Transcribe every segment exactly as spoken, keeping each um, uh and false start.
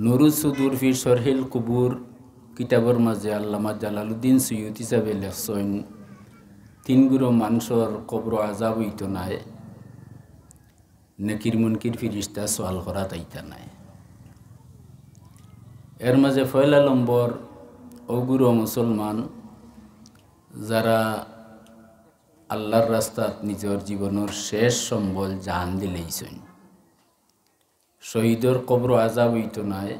নুরুস সুদুর ফি শরহিল কুবুর কিতাবর মাঝে আল্লামা জালালউদ্দিন সুয়ুতী সাবে লেখছইন, তিন গুরু মানষর কবরো আজাব অইতো নায়, নেকির মুনকির ফিরিস্তা সওয়াল করাত আইতা নায়। এর মাঝে পয়লা নম্বর, অউ গুরু মুসলমান যারা আল্লার রাস্তাত নিজর জীবনর শেষ সম্বল জান দিলাইছইন, শহীদর কবরো আজাব অইতো নায়,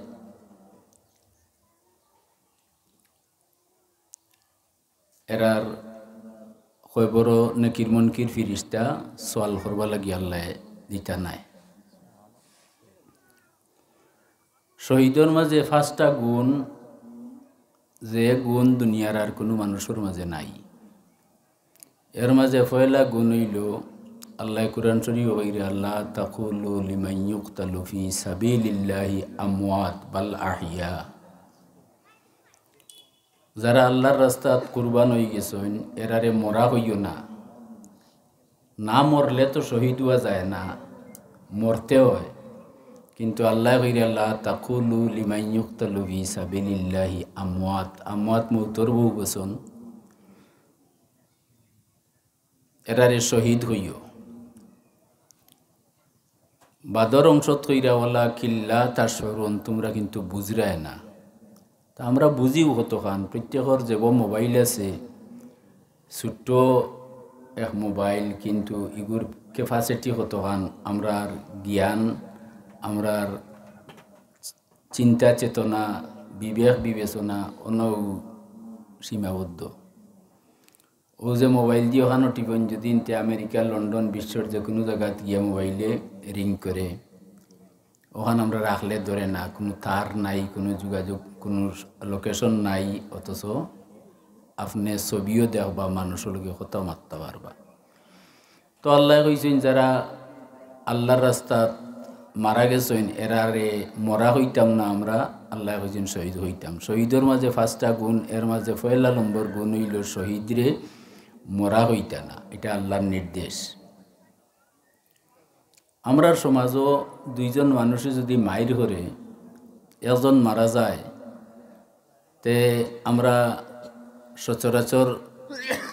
এরার কবরো নেকির মুনকির ফিরিস্তা সওয়াল করবার লাগি আল্লায় দিতা নায়। শহীদর মাঝে পাঁচটা গুণ, যে গুণ দুনিয়ার আর কুনু মানষর মাঝে নাই। এর মাঝে পয়লা গুণ অইলো, আল্লায় কুরআন শরীফো কইরা, "আল্লা তাকুলু লিমান ইউকতালু ফি সাবিলিল্লাহি আমওয়াত বাল আহইয়া।" যারা আল্লার রাস্তাত কুরবান অইগেছইন, এরারে মরা কইও না। না মরলে তো শহীদ অওয়া যায় না, মরতে অয়। কিন্তু আল্লায় কইরা, "লা তাকুলু লিমান ইউকতালু ফি সাবিলিল্লাহি আমওয়াত।" আমওয়াত মউতর বউ বছন। এরারে শহীদ কইও। বাদর অংশত কইরা, "ওয়ালাকিল্লা তাশউরুন", তুমরা কিন্তু বুঝরায় না। তা আমরা বুঝিও কতখান, প্রত্যেকর যেবো মোবাইল আছে, ছোট্ট এক মোবাইল, কিন্তু ইগুর capacity কতখান, আমরার জ্ঞান, আমরার চিন্তা চেতনা, বিবেক বিবেচনা অনউ সীমাবদ্ধ। অউ যে মোবাইল দি অখানো টিপইন, যদি ইনতে আমেরিকা, লন্ডন, বিশ্বর যেকুনু জাগাত গিয়া মোবাইলে রিং করে, অখান আমরা রাখলে ধরে না, কুনু তার নাই, কুনু যোগাযোগ, কুনু লোকেশন নাই, অথচ আপনে ছবিও দেখবা, মানষর লগে কথাও মাততা পারবা। তো আল্লায় কইছইন, যারা আল্লার রাস্তাত মারা গেছইন, এরারে মরা কইতাম না আমরা, আল্লায় কইছইন শহীদ কইতাম। শহীদর মাঝে পাঁচটা গুণ, এর মাঝে পয়লা নম্বর গুণ অইলো শহীদরে মরা কইতা না, ইটা আল্লার নির্দেশ। আমরার সমাজো দুইজন মানুষে যদি মাইর করে, একজন মারা যায়, তে আমরা সচরাচর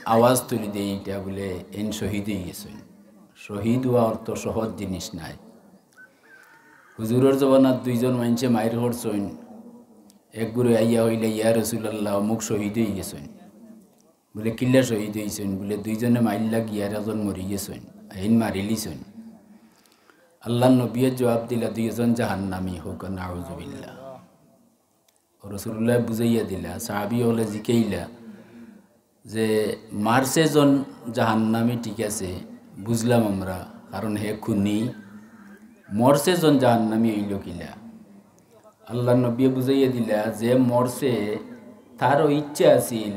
আওয়াজ তুলি দেই, ইটা বুলে এইন শহীদ অইগেছইন। শহীদ অওয়া অত সহজ জিনিস নায়। হুজুরর জমানাত দুইজন মানষে মাইর করছইন, এক গুরু আইয়া কইলা, "ইয়া রাসুলাল্লাহ, অমুক শহীদ অইগেছইন।" বুলে, "কিলা শহীদ অইছইন?" বুলে, "দুইজনে মাইর লাগিয়া আর একজন মরিগেছইন, এইন মারিলিছইন।" আল্লার নবীয়ে জুয়াব দিলা, "দুইজন জাহান্নামী, কউক্কা নাউজুবিল্লাহ।" রাসুলুল্লায় বুঝাইয়া দিলা, সাহাবী অকলে জিকাইলা যে, "মারছে জন জাহান্নামী, ঠিক আছে, বুঝলাম আমরা, কারণ হে খুনি, মরছে জন জাহান্নামী অইলো কিলা?" আল্লার নবীয়ে বুঝাইয়া দিলা যে মরছে, তারও ইচ্ছা আছিল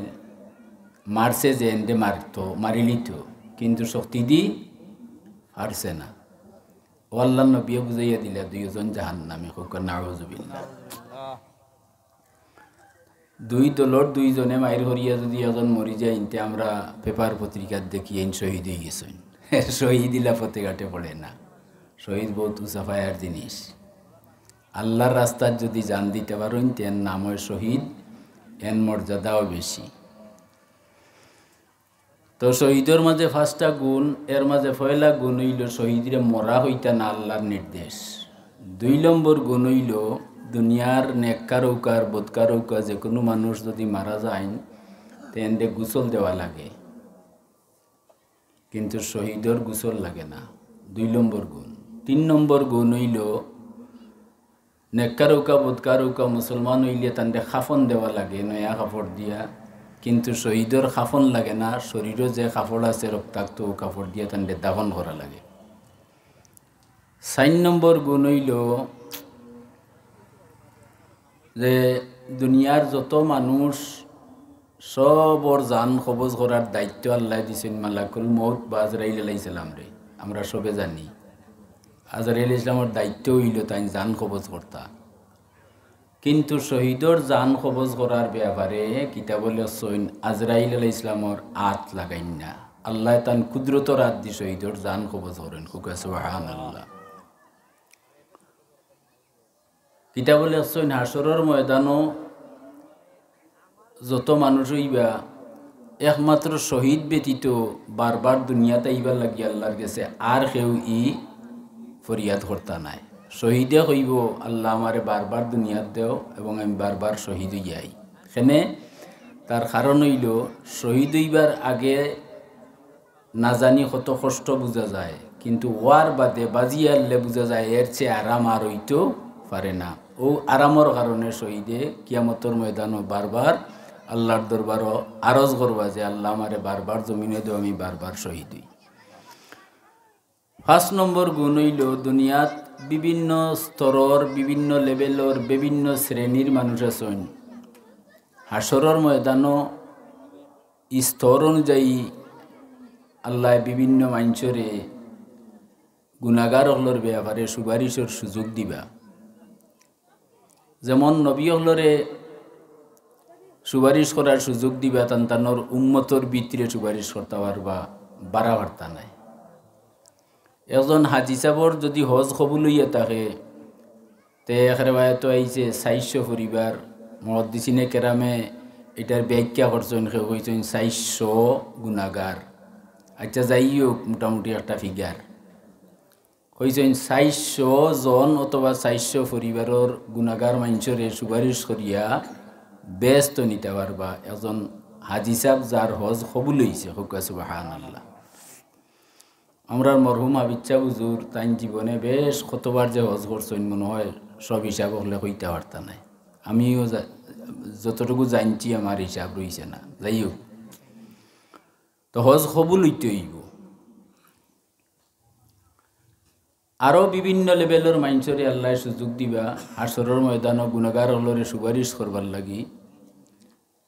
মারছে যে এনরে মারতো, মারিলিতো, কিন্তু শক্তিদি পারছে না। অউ আল্লার নবীয়ে বুঝাইয়া দিলা দুইজন জাহান্নামী, কউক্কা নাউজুবিল্লাহ। দুই দলর দুইজনে মাইর করিয়া যদি একজন মরি যায়, ইনতে আমরা পেপার পত্রিকাত দেখি এইন শহীদ অইগেছইন, শহীদ ইলা পথে ঘাটে পড়ে না। শহীদ বউত উঁচা পায়ার জিনিস। আল্লার রাস্তাত যদি জান দিতা পারইন, তে এন নাম অয় শহীদ, এন মর্যাদাও বেশি। তো শহীদর মাঝে পাঁচটা গুণ, এর মাঝে পয়লা গুণ অইলো শহীদরে মরা কইতা না, আল্লার নির্দেশ। দুই নম্বর গুণ অইলো দুনিয়ার নেককার অউক্কা আর বদকার অউক্কা যেকুনু মানুষ যদি মারা যাইন, তে এনরে গোসল দেওয়া লাগে, কিন্তু শহীদর গোসল লাগে না। দুই নম্বর গুণ। তিন নম্বর গুণ অইলো নেককার অউক্কা, বদকার অউক্কা, মুসলমান অইলে তানরে কাফন দেওয়া লাগে নয়া কাপড় দিয়া, কিন্তু শহীদর কাফন লাগে না, শরীরো যে কাপড় আছে রক্তাক্ত, অউ কাপড় দিয়া তানরে দাফন করা লাগে। চাইর নম্বর গুণ অইলো যে দুনিয়ার যত মানুষ সবর জান কবজ করার দায়িত্ব আল্লায় দিছইন মালাকুল মউত বা আজরাইল আলাইহিস সালামরে। আমরা সবে জানি, আজরাইল ইসলামর দায়িত্ব অইলো তাইন জান কবজ করতা। কিন্তু শহীদর জান কবজ করার ব্যাপারে কিতাবো লেখছইন, আজরাইল আলাইহিস সালামর আত লাগাইন না। আল্লায় তান কুদরতর আত দি শহীদর জান কবজ করইন। কউক্কা সুবহানাল্লাহ। কিতাবো লেখছইন, হাশরর ময়দানো যত মানুষ অইবা, একমাত্র শহীদ ব্যতীত বারবার দুনিয়াত আইবার লাগি আল্লার গেছে আর কেউ ই ফরিয়াদ করতা নায়। শহীদে কইবো, "আল্লা, আমারে বারবার দুনিয়াত দেও এবং আমি বারবার শহীদ অইয়া আই।" কেনে? তার কারণ অইলো, শহীদ অইবার আগে না জানি কত কষ্ট বুঝা যায়, কিন্তু অওয়ার বাদে বাজি আইলে বুঝা যায় এর চেয়ে আরাম আর অইতো পারে না। অউ আরামর কারণে শহীদে কিয়ামতর ময়দানো বারবার আল্লার দরবারো আরজ করবা যে, "আল্লা, আমারে বারবার জমিনো দেও, আমি বারবার শহীদ অই।" পাঁচ নম্বর গুণ অইলো, দুনিয়াত বিভিন্ন স্তরর, বিভিন্ন লেভেলর, বিভিন্ন শ্রেণীর মানুষ আছইন। হাশরর ময়দানো স্তর অনুযায়ী আল্লায় বিভিন্ন মানষরে গুনাগার অকলর ব্যাপারে সুপারিশর সুযোগ দিবা। যেমন নবী অকলরে সুপারিশ করার সুযোগ দিবা, তান তানর উম্মতর ভিতরে সুপারিশ করতা পারবা, বারা পারতা নায়। একজন হাজি সাবর যদি হজ কবুল অইয়া থাকে, তে এক রেওয়ায়তো আইছে চাইরশো পরিবার, মুহাদ্দিসিনে কেরামে ইটার ব্যাখ্যা করছইন, কেউ কইছইন চাইরশো গুনাগার। আচ্ছা, যাই হোক, মোটামুটি একটা ফিগার। কইছইন চাইরশো জন অথবা চাইরশো পরিবারর গুনাগার মানষরে সুপারিশ করিয়া বেহেস্তো নিতা পারবা একজন হাজি সাব যার হজ কবুল অইছে। কউক্কা সুবহানাল্লাহ। আমরার মরহুম হাফিজ সাব হুজুর তাইন জীবনে বেশ কতবার যে হজ করছইন, মনে হয় সব হিসাব অকলে কইতা পারতা নায়। আমিও যা-, যতটুকু জানছি আমার হিসাব রইছে না। যাই হোক, তো হজ কবুল অইতে অইবো। আরো বিভিন্ন লেভেলর মানষরে আল্লায় সুযোগ দিবা, হাশরর ময়দানো গুনাগার অকলরে সুপারিশ করবার লাগি।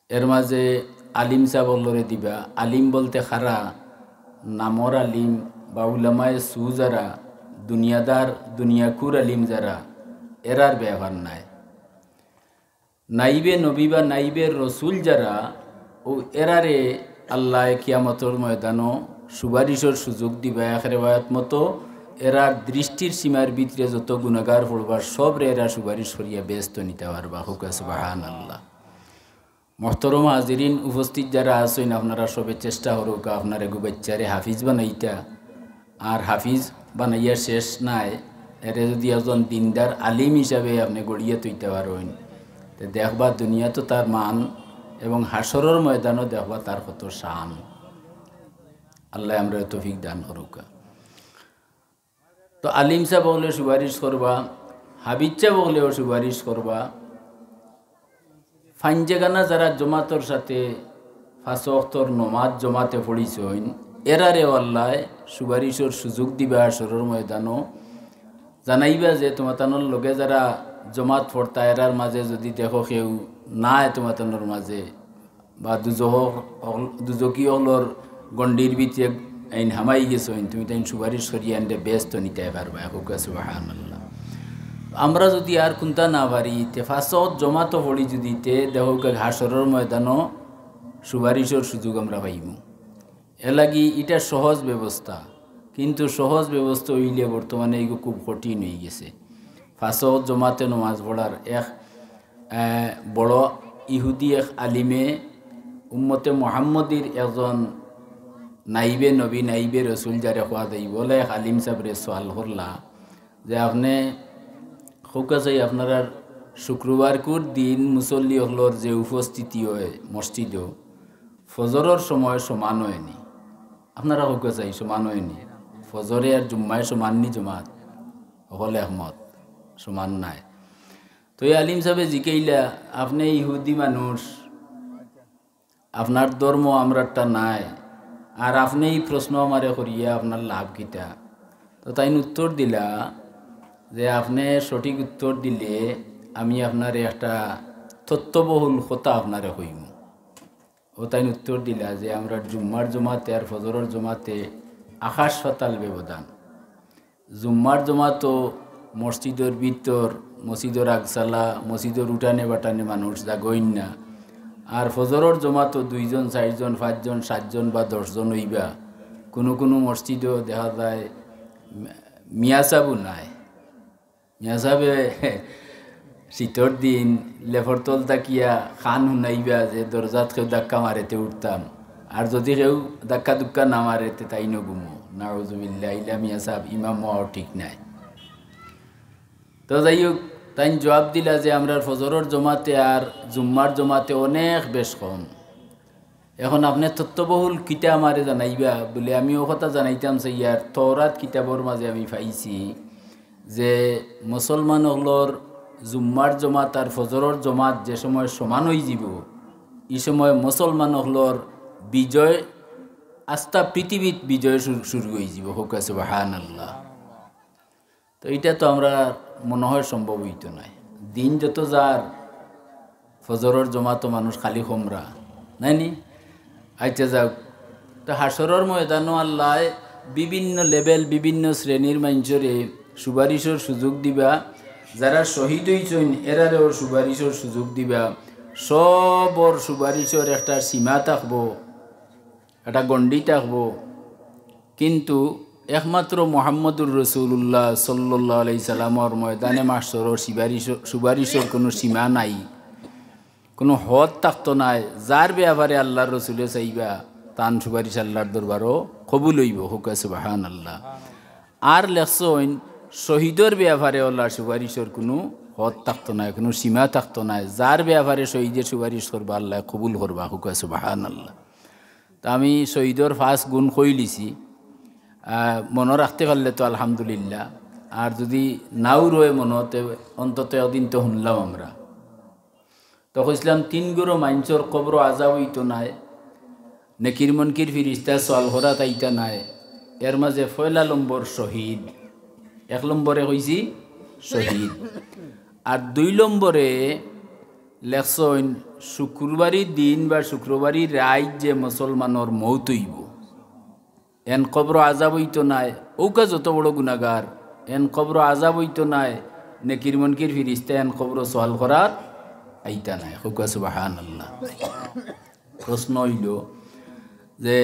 এর মাঝে আলিম সাব অকলরে দিবা। আলিম বলতে কারা? নামর আলিম বা উলামায়ে সু যারা, দুনিয়াদার, দুনিয়াখুর আলিম যারা, এরার ব্যাপার নায়। নাইবে নবী বা নাইবে রসুল যারা, অউ এরারে আল্লায় কিয়ামতর ময়দানো সুপারিশর সুযোগ দিবা। এক রেওয়ায়ত মতো, এরার দৃষ্টির সীমার ভিতরে যত গুনাগার পড়বা, সবরে এরা সুপারিশ করিয়া বেহেস্তো নিতা পারবা। কউক্কা সুবহানাল্লাহ। মোহতরম হাজিরিন, উপস্থিত যারা আছইন, আপনারা সবে চেষ্টা করউক্কা আপনার এগু বাইচ্চারে হাফিজ বানাইতা। আর হাফিজ বানাইয়া শেষ নায়, এরে যদি একজন দিনদার আলিম হিসাবে আপনে গড়িয়া তুইতা পারইন, তে দেখবা দুনিয়াতো তার মান এবং হাশরর ময়দানো দেখবা তার কত শান। আল্লায় আমরারে তৌফিক দান করউক্কা। তো আলিম সাব অকলে সুপারিশ করবা, হাফিজ সাব অকলেও সুপারিশ করবা। পাঞ্জেখানা যারা জমাতর সাথে পাঁচ ওয়াক্তর নমাজ জমাতে পড়িছইন, এরারেও আল্লায় সুপারিশর সুযোগ দিবা হাশরর ময়দানো। জানাইবা যে তুমাতানর লগে যারা জমাত পড়তা, এরার মাঝে যদি দেখো কেউ নাই তুমাতানর মাঝে, বা দুজখ অকল-, দুজখি অকলর গণ্ডির ভিতরে এইন হামাই গেছইন, তুমি তাইন সুপারিশ করিয়া এনরে বেহেস্তো নিতায় পারবায়। কউক্কা সুবহানাল্লাহ। আমরা যদি আর কুন্তা না পারি, তে পাঁচ ওয়াক্ত জমাতো পড়ি যদি, তে দেখউক্কা হাশরর ময়দানো সুপারিশর সুযোগ আমরা পাইমু। এরলাগি ইটা সহজ ব্যবস্থা, কিন্তু সহজ ব্যবস্থা অইলে বর্তমানে ইগু খুব কঠিন অইগেছে। পাঁচ ওয়াক্ত জমাতে নমাজ পড়ার এক, আহ, বড় ইহুদি এক আলিমে উম্মতে মুহাম্মদীর একজন নাইবে নবী, নাইবে রসুল যারে কওয়া যাইবো, অলা এক আলিম সাবরে সওয়াল করলা যে, "আপনে কউক্কা চাই আপনারার শুক্রবারকুর দিন মুসল্লি অকলর যে উপস্থিতি অয় মসজিদো, ফজরর সময় সমান অয়নি? আপনারা কউক্কা চাই সমান অয়নি? ফজরে আর জুম্মায় সমান নি জমাত?" অকলে একমত, সমান নায়। তো এই আলিম সাবে জিকাইলা, "আপনে ইহুদি মানুষ, আপনার ধর্ম আমরারটা নায়, আর আপনে ই প্রশ্ন আমারে করিয়া আপনার লাভ কিতা?" তো তাইন উত্তর দিলা যে, "আপনে সঠিক উত্তর দিলে আমি আপনারে একটা তথ্যবহুল কথা আপনারে কইমু।" অউ তাইন উত্তর দিলা যে, "আমরার জুম্মার জমাতে আর ফজরর জমাতে আকাশ পাতাল ব্যবধান। জুম্মার জমাতো মসজিদর ভিতর, মসজিদর আগছালা, মসজিদর উঠানে বাটানে মানুষ জাগইন না। আর ফজরর জমাতো দুইজন, চাইরজন, পাঁচজন, সাতজন বা দশজন অইবা। কুনু কুনু মসজিদো দেখা যায় মি-, মিয়া সাবও নাই।" মিয়া সাবে শীতর দিন লেফর তল থাকিয়া খান হুনাইবা যে দরজাত কেউ ধাক্কা মারে তে উঠতাম, আর যুদি কেউ ধাক্কা ধুক্কা না মারে তে তাইনও ঘুমো। নাউজুবিল্লাহ, ইলা মিয়া সাব ইমাম অওয়াও ঠিক নায়। তো যাই হউক, তাইন জুয়াব দিলা যে আমরার ফজরর জমাতে আর জুম্মার জমাতে অনেক বেশ কম। এখন আপনে তথ্যবহুল কিতা আমারে জানাইবা বুলে আমি অউ কথা জানাইতাম চাইয়ার, তওরাত কিতাবর মাজে আমি পাইছি যে মুসলমান অকলর জুম্মার জমাত আর ফজরর জমাত যে সময় সমান অইযিবো, ই সময় মুসলমান অকলর বিজয়, আস্তা পৃথিবীত বিজয় শুরু, শুরু অইযিবো। কউক্কা সুবহানাল্লাহ। তো ইটা তো আমরার মনো হয় সম্ভব অইতো নায়। দিন যত যার, ফজরর জমাতো মানুষ খালি কমরা, নায়নি? আইচ্ছা যাউক, তো হাশরর ময়দানো আল্লায় বিভিন্ন level, বিভিন্ন শ্রেণীর মানষরে সুপারিশর সুযোগ দিবা। যারা শহীদ অইছইন, এরারেও সুপারিশর সুযোগ দিবা। সবর সুপারিশর একটা সীমা থাকবো, একটা গণ্ডি থাকবো, কিন্তু একমাত্র মুহাম্মদুর রাসূলুল্লাহ সাল্লাল্লাহু আলাইহি সাল্লামর ময়দানে মাহশরর সুপারিশ, সুপারিশর কুনু সীমা নাই, কুনু হদ থাকতো নায়। যার ব্যাপারে আল্লার রসুলে চাইবা, তান সুপারিশ আল্লার দরবারো কবুল অইবো। কউক্কা সুবহানাল্লাহ। আর লেখছইন, শহীদর ব্যাপারে আল্লার সুপারিশর কুনু হদ থাকতো নায়, কুনু সীমা থাকতো নায়। যার ব্যাপারে শহীদে সুপারিশ করবা, আল্লায় কবুল করবা। কউক্কা সুবহানাল্লাহ। তা আমি শহীদর পাঁচ গুণ কইলিছি, আহ, মনো রাখতে পারলে তো আলহামদুলিল্লাহ, আর যুদি নাও রয় মনো, তে অন্তত একদিন তো হুনলাম আমরা। তো কইছলাম, তিন গুরু মানষর কবরো আজাব অইতো নায়, নেকির মুনকির ফিরিস্তা সওয়াল করাত আইতা নায়। এর মাজে পয়লা নম্বর শহীদ, এক নম্বরে কইছি শহীদ, আর দুই নম্বরে লেখছইন, শুক্রবারি দিন বা শুক্রবারি রাইত যে মুসলমানর মউত অইবো, এন কবরো আজাব অইতো নায়, অউক্কা যত বড় গুনাগার, এন কবরো আজাব অইতো নায়, নেকির মুনকির ফিরিস্তা এন কবরো সওয়াল করাত আইতা নায়। কউক্কা সুবহানাল্লাহ। প্রশ্ন অইলো যে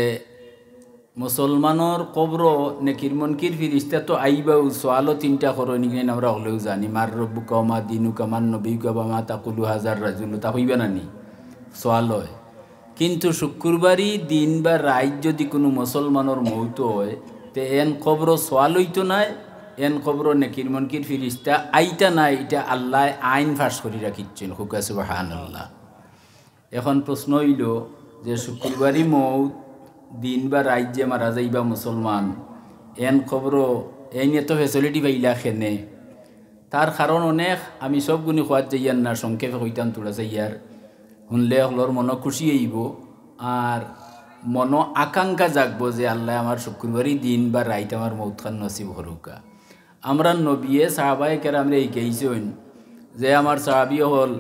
মুসলমানর কবরো নেকির মুনকির ফিরিস্তা তো আইবাউ, সওয়ালও তিনটা করইন, ইখান আমরা হকলেউ জানি, মান রব্বুকা ওয়া মা দীনুকা মান নবিয়্যুকা ওয়া মা তাকুলু হাযার রাজুল, তা কইবা না নি? সওয়াল অয়। কিন্তু শুক্রবারি দিন বা রাইত যুদি কুনু মুসলমানর মউত অয়, তে এন কবরো সওয়াল অইতো নায়, এন কবরো নেকির মুনকির ফিরিস্তা আইতা নায়, ইটা আল্লায় আইন পাশ করি রাখিছইন। কউক্কা সুবহানাল্লাহ। এখন প্রশ্ন অইলো যে শুক্রবারি মউত দিন বা রাইত যে মারা যাইবা মুসলমান, এন কবরো এইন এত facility পাইলা কেনে? তার কারণ অনেক, আমি সব গুনি কওয়াত যাইয়ার না, সংক্ষেপে কইতাম থুড়া চাইয়ার, হুনলে হকলর মনো খুশি অইবো, আর মনো আকাঙ্ক্ষা জাগবো যে আল্লায় আমার শুক্রবারি দিন বা রাইত আমার মউতখান নসিব করউক্কা। আমরার নবিয়ে সাহাবায়ে কেরামরে হিকাইছইন যে, আমার সাহাবি অকল,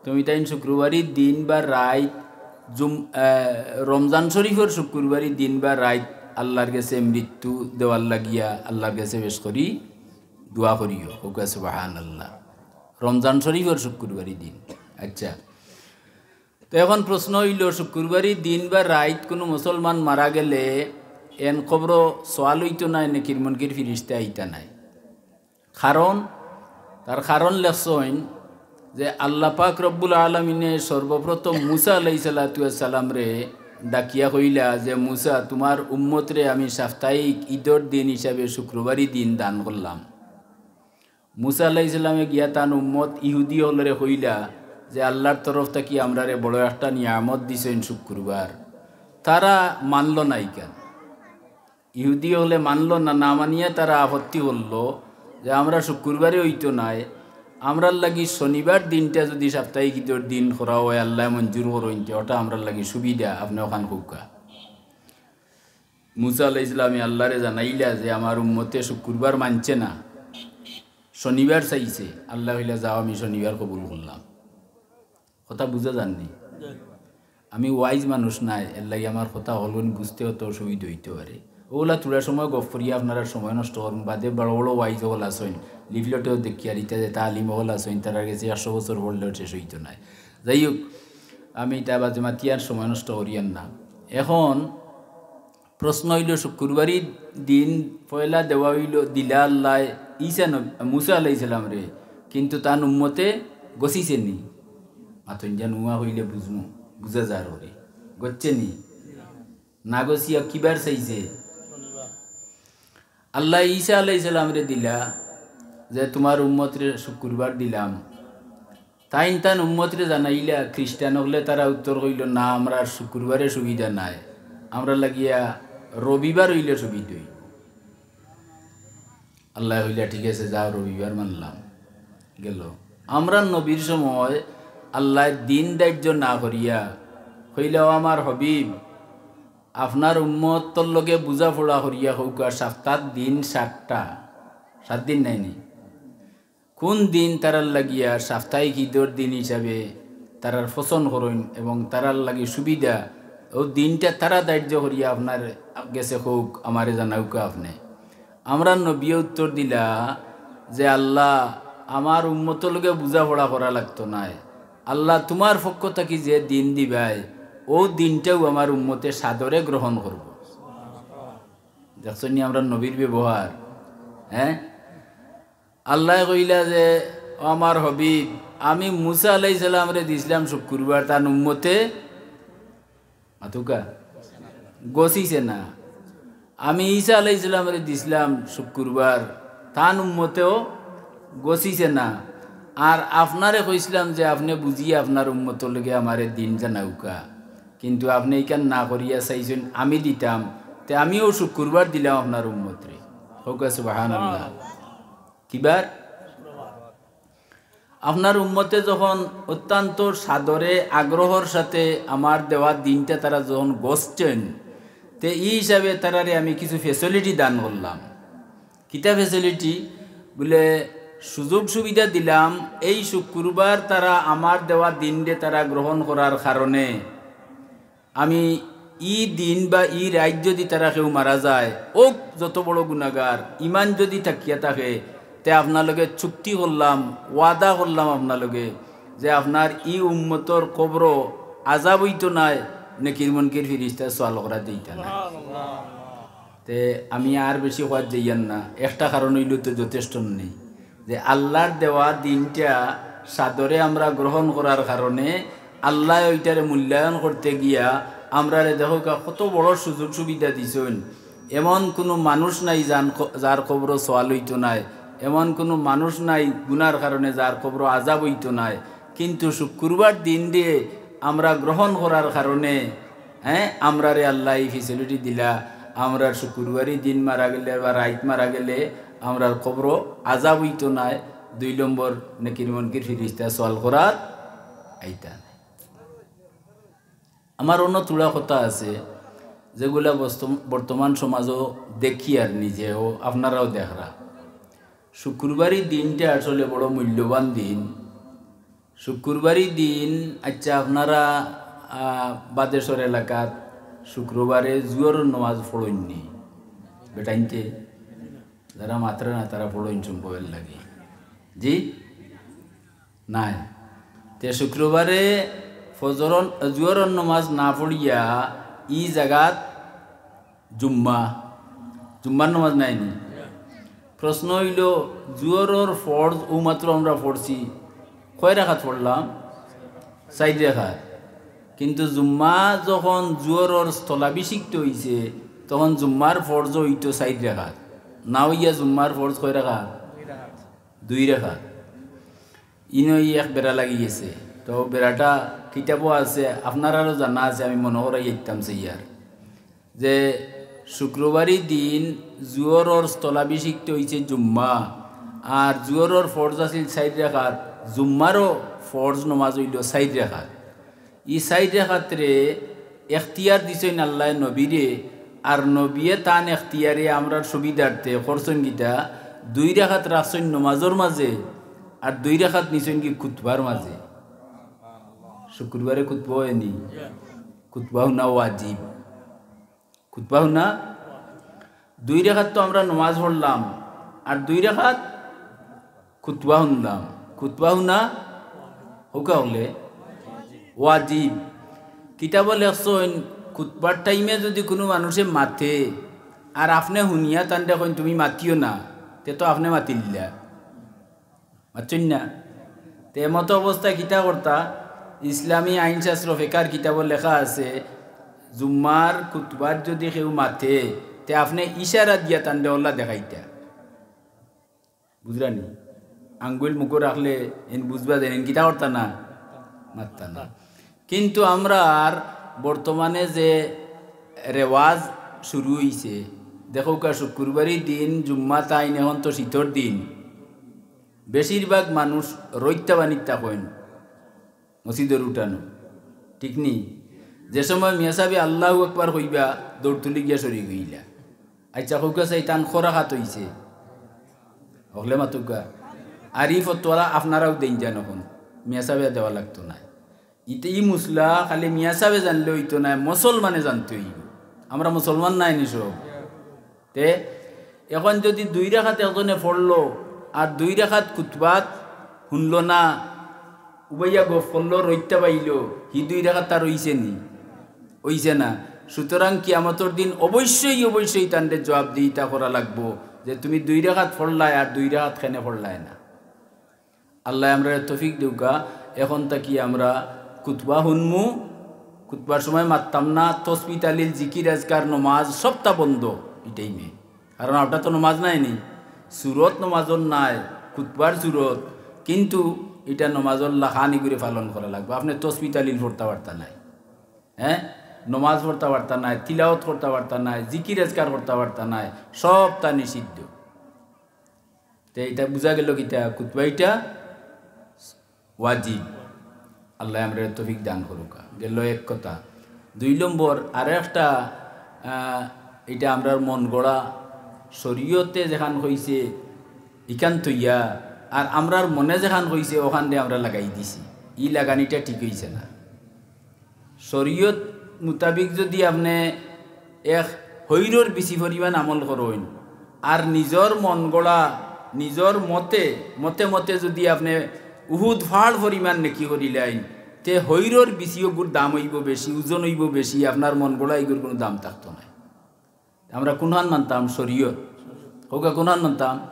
তুমি তাইন শুক্রবারি দিন বা রাইত, জুম-, আহ, রমজান শরিফর শুক্রবারি দিন বা রাইত আল্লার গেছে মৃত্যু দেওয়ার লাগিয়া আল্লার গেছে বেশ করি দোয়া করিও। কউক্কা সুবহানাল্লাহ। রমজান শরিফর শুক্রবারি দিন। আইচ্ছা, তো এখন প্রশ্ন অইলো, শুক্রবারি দিন বা রাইত কুনু মুসলমান মারা গেলে এন কবরো সওয়াল অইতো নায়, নেকির মুনকির ফিরিস্তা আইতা নায়। কারণ, তার কারণ লেখছইন যে আল্লাহ পাক রব্বুল আলামিনে সর্বপ্রথম মুসা আলাইহিস সালাতু ওয়াস সালামরে ডাকিয়া কইলা যে, মুসা, তুমার উম্মতরে আমি সাপ্তাহিক ইদর দিন হিসাবে শুক্রবারি দিন দান করলাম। মুসা আলাইহিস সালামে গিয়া তান উম্মত ইহুদি অকলরে কইলা যে, আল্লার তরফ থাকি আমরারে বড় একটা নিয়ামত দিছইন শুক্রবার। তারা মানলো না ইখান। ইহুদি অকলে মানলো না, না মানিয়া তারা আপত্তি করলো যে, আমরা শুক্রবারে অইতো নায়, আমরার লাগি শনিবার দিনটা যুদি সাপ্তাহিক ইদর দিন করা অয়, আল্লায় মঞ্জুর করইন তে, ওটা আমরার লাগি সুবিধা, আপনে অখান কউক্কা। মুসা আলাইহিস সালামে আল্লারে জানাইলা যে, আমার উম্মতে শুক্রবার মানছে না, শনিবার চাইছে। আল্লায় কইলা, যাও, আমি শনিবার কবুল করলাম। কথা বুঝা যার নি? আমি wise মানুষ নায়, এরলাগি আমার কথা হকলগুন বুঝতে অত অসুবিধা অইতে পারে। অউলা থুড়া সময় গফ করিয়া আপনারার সময় নষ্ট করমু, বাদে বড় বড় wise অকল আছইন, leaflet-ও দেখিয়ার ইতা যেতা আলিম অকল আছইন, তারার গেছে একশো বছর পড়লেও শেষ অইতো নায়। যাই হউক, আমি ইতা বাজে মাতিয়ার সময় নষ্ট করিয়ার না। এখন প্রশ্ন অইলো, শুক্রবারি দিন পয়লা দেওয়া অইলো, দিলা আল্লায় ঈসা নবী, মুসা আলাইহিস সালামরে, কিন্তু তান উম্মতে গছিছে নি? মাতইন যেন উয়া কইলে বুঝমু, বুঝা যার করি। গছছে নি? না গছিয়া কিবার চাইছে? আল্লায় ঈসা আলাইহিস সালামরে দিলা যে, "তুমার উম্মতরে শুক্রবার দিলাম।" তাইন তান উম্মতরে জানাইলা, খ্রিস্টান অকলে তারা উত্তর কইলো, "না, আমরার শুক্রবারে সুবিধা নাই, আমরার লাগিয়া রবিবার অইলে সুবিধা অইবো।" আল্লায় কইলা, "ঠিক আছে, যাও, রবিবার মানলাম।" গেল। আমরার নবীর সময় আল্লায় দিন ধার্য না করিয়া কইলা, "ও আমার হাবিব, আপনার উম্মতর লগে বুঝাপড়া করিয়া কউক্কা, সাপ্তার দিন সাতটা, সাত দিন নায় নি? কুন দিন তারার লাগিয়া সাপ্তাহিক ঈদর দিন হিসাবে তারার পছন্দ করইন এবং তারার লাগি সুবিধা, অউ দিনটা তারা ধার্য করিয়া আপনার গেছে কউক, আমারে জানাউক্কা আপনে।" আমরার নবীয়ে উত্তর দিলা যে, "আল্লাহ, আমার উম্মতর লগে বুঝাপড়া করা লাগতো নায়। আল্লাহ, তুমার পক্ষ থাকি যে দিন দিবায়, অউ দিনটাউ আমার উম্মতে সাদরে গ্রহণ করবো।" দেখছইন নি আমরার নবীর ব্যবহার? হ্যাঁ, আল্লায় কইলা যে, "ও আমার হাবিব, আমি মুসা আলাইহিস সালামরে দিছলাম শুক্রবার, তান উম্মতে" মাতউক্কা, "গছিছে না।" "আমি ঈসা আলাইহিস সালামরে দিছলাম শুক্রবার, তান উম্মতেও গছিছে না। আর আপনারে কইছলাম যে আপনে বুঝিয়া আপনার উম্মতর লগে আমারে দিন জানাউক্কা, কিন্তু আপনে ইখান না করিয়া চাইছইন আমি দিতাম, তে আমিও শুক্রবার দিলাম আপনার উম্মতরে।" কউক্কা সুবহানাল্লাহ। কিবার? আপনার উম্মতে যখন অত্যন্ত সাদরে আগ্রহর সাথে আমার দেওয়া দিনটা তারা যখন গছছইন, তে ই হিসাবে তারারে আমি কিছু facility দান করলাম। কিতা facility? বুলে, সুযোগ সুবিধা দিলাম, এই শুক্রবার তারা আমার দেওয়া দিনরে তারা গ্রহণ করার কারণে আমি ই দিন বা ই রাইত যদি তারা কেউ মারা যায়, অউক যত বড় গুনাগার, ইমান যদি থাকিয়া থাকে, তে আপনার লগে চুক্তি করলাম, ওয়াদা করলাম আপনার লগে, যে আপনার ই উম্মতর কবরো আজাব অইতো নায়, নেকির মুনকির ফিরিস্তায় সওয়াল করা দিতা নায়। তে আমি আর বেশি কওয়াত যাইয়ার না, একটা কারণ অইলো তো যথেষ্ট নি, যে আল্লার দেওয়া দিনটা সাদরে আমরা গ্রহণ করার কারণে আল্লায় ওইটারে মূল্যায়ন করতে গিয়া আমরারে দেখউক্কা কত বড় সুযোগ সুবিধা দিছইন। এমন কুনু মানুষ নাই যান ক-, যার কবরো সওয়াল অইতো নায়, এমন কুনু মানুষ নাই গুনার কারণে যার কবরো আজাব অইতো নায়। কিন্তু শুক্রবার দিনরে আমরা গ্রহণ করার কারণে হ্যাঁ, আমরারে আল্লায় ই facility দিলা, আমরার শুক্রবারি দিন মারা গেলে বা রাইত মারা গেলে আমরার কবরো আজাব অইতো নায়, দুই নম্বর নেকির মুনকির ফিরিস্তায় সওয়াল করাত আইতা নায়। আমার অন্য থুড়া কথা আছে, যেগুলা বস্তু-, বর্তমান সমাজো দেখি আর নিজেও, আপনারাও দেখরা। শুক্রবারি দিনটা আসলে বড় মূল্যবান দিন। শুক্রবারি দিন, আচ্ছা, আপনারা, আহ, বাদেশ্বর এলাকাত শুক্রবারে জুহরর নমাজ পড়ইন নি? বেটাইন্তে যারা মাতরা না, তারা পড়ইন সম্ভবের লাগি। জি? নায়। তে শুক্রবারে ফজরর, জুহরর নমাজ না পড়িয়া ই জাগাত জুম্মা, জুম্মার নমাজ নাই নি? প্রশ্ন অইলো, জুহরর ফরজ অউ মাত্র আমরা পড়ছি, কয় রাকাত পড়লাম? চাইর রাকাত। কিন্তু জুম্মা যখন জুহরর স্থলাভিষিক্ত অইছে, তখন জুম্মার ফরজ অইতো চাইর রাকাত, না অইয়া জুম্মার ফরজ কয় রাকাত? দুই রাকাত। ইনো ই এক বেড়া লাগি গেছে। তো বেড়াটা কিতাবো আছে, আপনারারও জানা আছে, আমি মনো করাই দিতাম চাইয়ার। যে শুক্রবারি দিন জুহরর স্থলাভিষিক্ত অইছে জুম্মা, আর জুহরর ফরজ আছিল চাইর রাকাত, জুম্মারও ফরজ নমাজ অইলো চাইর রাকাত। ই চাইর রাকাতরে এখতিয়ার দিছইন আল্লায় নবীরে, আর নবীয়ে তান এখতিয়ারে আমরার সুবিধার্থে করছইন কিতা, দুই রাকাত রাখছইন নমাজর মাঝে, আর দুই রাকাত নিছইন কি খুতবার মাঝে। শুক্রবারে খুতবা অয়নি, খুতবা হুনা ওয়াজিব। খুতবা হুনা, দুই রাকাত তো আমরা নমাজ পড়লাম, আর দুই রাকাত খুতবা হুনলাম। খুতবা হুনা কউক্কা অকলে ওয়াজিব। কিতাবো লেখছইন, খুতবার টাইমে যুদি কুনু মানুষে মাতে, আর আপনে হুনিয়া তানরে কইন, "তুমি মাতিও না", তে তো আপনে মাতিলিলা। মাতছইন না? তে এমতো অবস্থায় কিতা করতা? ইসলামী আইনশাস্ত্র ফেকার কিতাবো লেখা আছে, জুম্মার খুতবাত যুদি কেউ মাতে, তে আপনে ইশারা দিয়া তানরে অলা দেখাইতা। বুঝরানি? আঙ্গুল মুখো রাখলে এন বুঝবা যেন এন কিতা করতা না, মাততা না। কিন্তু আমরার বর্তমানে যে রেওয়াজ শুরু অইছে, দেখউক্কা শুক্রবারি দিন জুম্মা তাইন, এখন তো শীতর দিন, বেশিরভাগ মানুষ রইত্তা বানিত্তা কইন মসজিদর উঠানো, ঠিক নি? যে সময় মিয়া সাবে আল্লাহু আকবার কইবা, দৌড় তুলি গিয়া শরিক অইলা। আইচ্ছা, কউক্কা চাই তান ক রাকাত অইছে? হকলে মাতউক্কা। আর ই ফতোয়া আপনারাও দেইন যান অখন, মিয়া সাবে দেওয়া লাগতো নায়। ইতে ই মুসলা খালি মিয়া সাবে জানলে অইতো নায়, মুসলমানে জানতে অইবো। আমরা মুসলমান নায় নি সব? তে এখন যুদি দুই রাকাত একজনে পড়লো আর দুই রাকাত খুতবাত হুনলো না, উবাইয়া গফ করলো, রইত্তা বাইলো, হি দুই রাকাত তার অইছে নি? অইছে না। সুতরাং কিয়ামতর দিন অবশ্যই, অবশ্যই তানরে জবাবদিহিতা করা লাগবো যে তুমি দুই রাকাত পড়লায় আর দুই রাকাত কেনে পড়লায় না। আল্লায় আমরারে তৌফিক দেউক্কা, এখন থাকি আমরা খুতবা হুনমু, খুতবার সময় মাততাম না, তসবি তালিল, জিকির আজকার, নমাজ সবতা বন্ধ ই টাইমে। কারণ অটা তো নমাজ নায় নি, সুরত নমাজর নায়, খুতবার সুরত, কিন্তু ইটা নমাজর লাখান ইগুরে পালন করা লাগবো। আপনে তসবি তালিল পড়তা পারতা নায়, হ্যাঁ, নমাজ পড়তা পারতা নায়, তিলাওত করতা পারতা নায়, জিকির আজকার করতা পারতা নায়, সবতা নিষিদ্ধ। তে ইটা বুঝা গেলো কিতা? খুতবা ইটা ওয়াজিব। আল্লায় আমরারে তৌফিক দান করুক্কা। গেলো এক কথা। দুই নম্বর, আরো একটা, আহ, ইটা আমরার মন গড়া, শরিয়তে যেখান কইছে ইখান থইয়া, আর আমরার মনে যেখান কইছে অখানরে আমরা লাগাই দিছি। ই লাগানিটা ঠিক অইছে না। শরিয়ত মুতাবিক যুদি আপনে এক হইরর বিচি পরিমাণ আমল করইন, আর নিজর মন গড়া, নিজর মতে, মতে মতে যুদি আপনে উহুদ ফাড় পরিমাণ নেকি করিলাইন, তে হইরর বিচি অগুর দাম অইবো বেশি, ওজন অইবো বেশি, আপনার মন গড়া ইগুর কুনু দাম থাকতো নায়। আমরা কুনহান মানতাম? শরিয়ত। কউক্কা কুনহান মানতাম?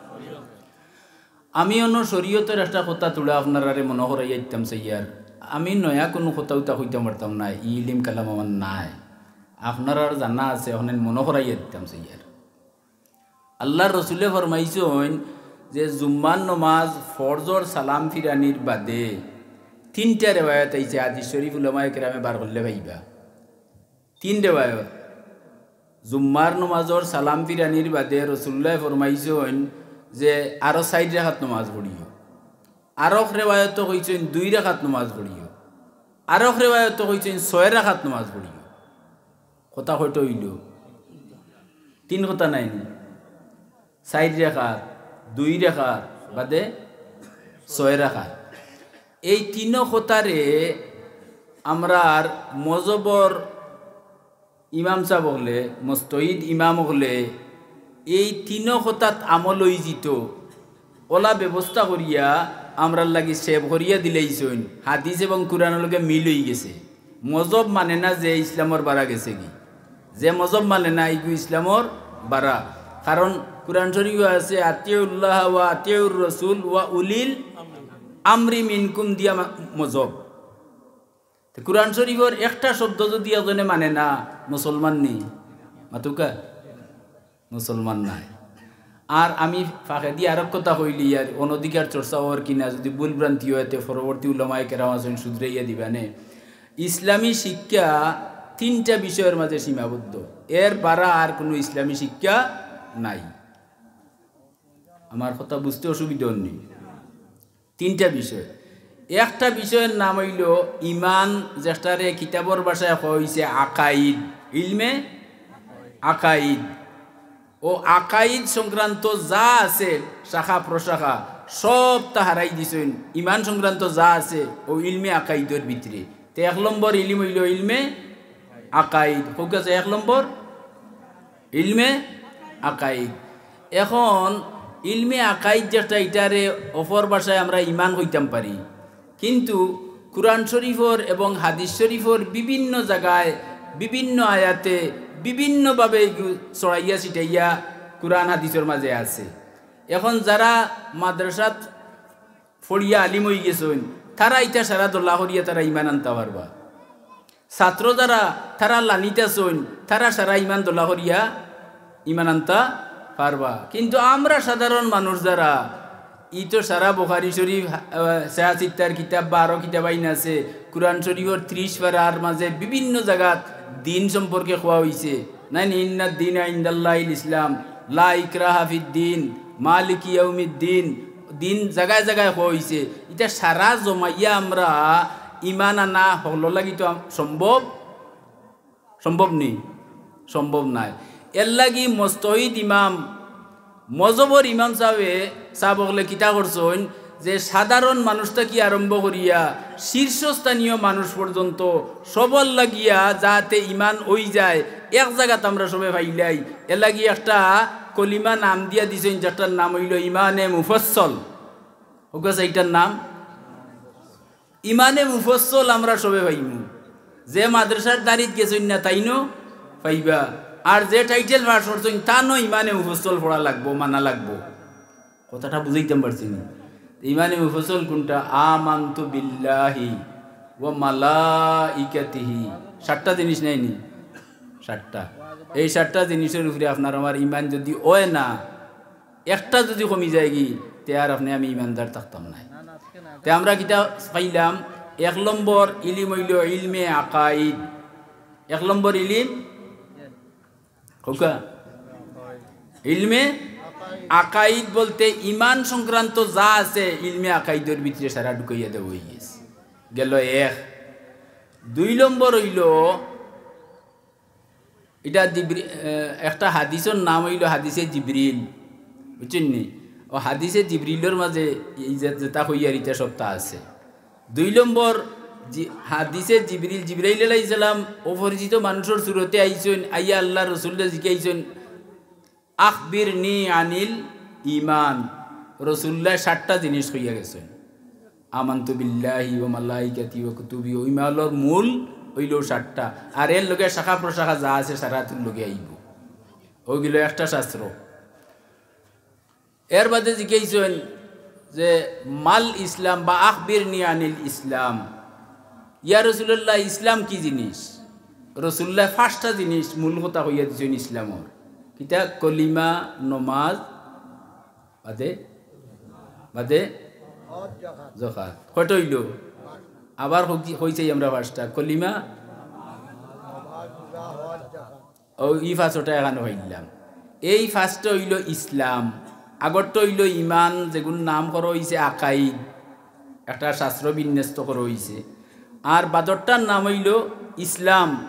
আমি অনো শরিয়তর একটা কথা তুলা আপনারারে মনো করাইয়া দিতাম চাইয়ার। আমি নয়া কুনু কথা উতা কইতাম পারতাম নায়, ই ইলিম কালাম আমার নায়। আপনারার জানা আছে, অখান মনো করাইয়া দিতাম চাইয়ার। আল্লার রসুলে ফরমাইছইন যে জুম্মার নমাজ ফরজর সালাম ফিরানির বাদে তিনটা রেওয়ায়ত আইছে, হাদিস শরিফ উলামায়ে কেরামে বার করলে পাইবা। তিন রেওয়ায়ত। জুম্মার নমাজর সালাম ফিরানির বাদে রসুলুল্লায় ফরমাইছইন যে আরো চাইর রাকাত নমাজ পড়িও। আরক রেওয়ায়তো কইছইন দুই রাকাত নমাজ পড়িও। আরক রেওয়ায়তো কইছইন ছয় রাকাত নমাজ পড়িও। কথা কয়টা অইলো? তিন কথা নায় নি? চাইর রাকাত, দুই রাকাত, বাদে ছয় রাকাত। এই তিনো কথারে আমরার মজহবর ইমাম সাব অকলে, মুজতাহিদ ইমাম অকলে এই তিনো কথাত আমল অইযিতো, অলা ব্যবস্থা করিয়া আমরার লাগি সেভ করিয়া দিলাইছইন। হাদিস এবং কুরআনর লগে মিল অইগেছে। মজহব মানে না যে ইসলামর বারা গেছেগি, যে মজহব মানে না ইগু ইসলামর বারা। কারণ কুরআন শরিফো আছে, "আতিউল্লাহ ওয়া আতিউর রাসূল ওয়া উলিল আমরি মিনকুম" দিয়া মা-, মজহব। তে কুরআন শরিফর একটা শব্দ যুদি একজনে মানে না, মুসলমান নি? মাতউক্কা? মুসলমান নায়। আর আমি ফাঁকেদি আরক কথা কইলিয়ার, অনধিকার চর্চা অওয়ার কিনা, যুদি ভুল ভ্রান্তি অয়, তে পরবর্তী উলামায়ে কেরাম আছইন, শুধরাইয়া দিবানে। ইসলামী শিক্ষা তিনটা বিষয়র মাঝে সীমাবদ্ধ, এর বারা আর কুনু ইসলামী শিক্ষা নাই। আমার কথা বুঝতে অসুবিধা অর নি? তিনটা বিষয়। একটা বিষয়র নাম অইলো ইমান, যেটারে কিতাবর ভাষায় কওয়া অইছে আকাইদ, ইলমে আকাইদ। অউ আকাইদ সংক্রান্ত যা আছে, শাখা প্রশাখা, সবতা হারাই দিছইন। ইমান সংক্রান্ত যা আছে, অউ ইলমে আকাইদর ভিতরে। তে এক নম্বর ইলিম অইলো ইলমে আকাইদ। কউক্কা চাই এক নম্বর ইলমে আকাইদ। এখন ইলমে আকাইদ যেটা, ইটারে অপর ভাষায় আমরা ইমান কইতাম পারি, কিন্তু কুরআন শরিফর এবং হাদিস শরিফর বিভিন্ন জাগায়, বিভিন্ন আয়াতে, বিভিন্নভাবে ইগু ছড়াইয়া ছিটাইয়া কুরআন হাদিসর মাঝে আছে। এখন যারা মাদ্রাসাত পড়িয়া আলিম অইগেছইন, তারা ইতা সারা দলা করিয়া তারা ইমান আনতা পারবা। ছাত্র যারা, তারা লানিত আছইন, তারা সারা ইমান দলা করিয়া ইমান আনতা পারবা। কিন্তু আমরা সাধারণ মানুষ যারা, ই তো সারা বুখারী শরীফ, আহ, সহিহ সিত্তার কিতাব বা আরো কিতাব আইন আছে, কুরআন শরীফর ত্রিশ পারার মাঝে বিভিন্ন জাগাত দিন সম্পর্কে কওয়া অইছে। নাইনি, ইন্নাদ দীনা ইনদাল্লাহিল ইসলাম, লা ইকরাহা ফিদ দীন, মালিকি ইয়াউমিদ দীন, দিন জাগায় জাগায় কওয়া অইছে। ইতা সারা জমাইয়া আমরা ইমান আনা হকলর লাগি তো আম-, সম্ভব? সম্ভব নি? সম্ভব নায়। এরলাগি মুজতাহিদ ইমাম, মজহবর ইমাম সাবে, সাব অকলে কিতা করছইন যে সাধারণ মানুষ থাকি আরম্ভ করিয়া শীর্ষস্থানীয় মানুষ পর্যন্ত সবর লাগিয়া যাতে ইমান অইযায়, এক জাগাত আমরা সবে পাইলাই। এরলাগি একটা কলিমা নাম দিয়া দিছইন, যেটার নাম অইলো ইমানে মুফাসসল। অউগু আছে ইটার নাম ইমানে মুফাসসল আমরা সবে পাইমু। যে মাদ্রাসার দাড়িত গেছইন না, তাইনও পাইবা। আর যে টাইটেল পাস করছইন, তানও ইমানে মুফাসসল পড়া লাগবো, মানা লাগবো। কথাটা বুঝাইতাম পারছি নি? ইমানে মুফাসসল কুনটা? আমানতু বিল্লাহি ওয়া মালাইকাতিহি। সাতটা জিনিস নায়নি? সাতটা। এই সাতটা জিনিসর উপরে আপনার আমার ইমান যুদি অয় না, একটা যুদি কমি যায়গি, তে আর আপনে আমি ইমানদার থাকতাম নায়। তে আমরা কিতা পাইলাম? এক নম্বর ইলিম অইলো ইলমে আকাইদ। এক নম্বর ইলিম, কউক্কা, ইলমে আকাইদ বলতে ইমান সংক্রান্ত যা আছে, ইলমে আকাইদর ভিতরে সারা ঢুকাইয়া দেওয়া অইগেছে। গেলো এক। দুই নম্বর অইলো ইটা জিবরি-, এ, একটা হাদিসর নাম অইলো হাদিসে জিবরিল, বুঝছইন নি? অউ হাদিসে জিবরিলর মাঝে ই যে-, যেটা কইয়ার ইটা সবটা আছে। দুই নম্বর জি-, হাদিসে জিবরিল, জিবরাইল আলাইহিস সালাম অপরিচিত মানুষর সুরতে আইছইন, আইয়া আল্লার রসুলরে জিকাইছইন, "আখবিরনি আনিল ঈমান।" রসুলুল্লায় সাতটা জিনিস কইয়া গেছইন। আমানতু বিল্লাহি ওয়া মালাইকাতি ওয়া কুতুবি, অউ ইমানর মূল অইলো সাতটা। আর এর লগে শাখা প্রশাখা যা আছে সারাতুর লগে আইবো। অউ গেলো একটা শাস্ত্র। এর বাদে জিকাইছইন যে, "মাল ইসলাম" বা "আখবিরনি আনিল ইসলাম।" ইয়া রাসুলুল্লাহ, ইসলাম কি জিনিস? রাসুলুল্লায় পাঁচটা জিনিস মূল কথা কইয়া দিছইন ইসলামর। কিতা? কলিমা, নমাজ, বাদে, বাদে জকাত। কয়টা অইলো? আবার কই-, কইছি আমরা পাঁচটা। কলিমা, অউ ই পাঁচটা এখানো পাইলাম। এই পাঁচটা অইলো ইসলাম, আগরটা অইলো ইমান, যেগুন নাম করা অইছে আকাইদ, একটা শাস্ত্র বিন্যস্ত করা অইছে। আর বাদরটার নাম অইলো ইসলাম।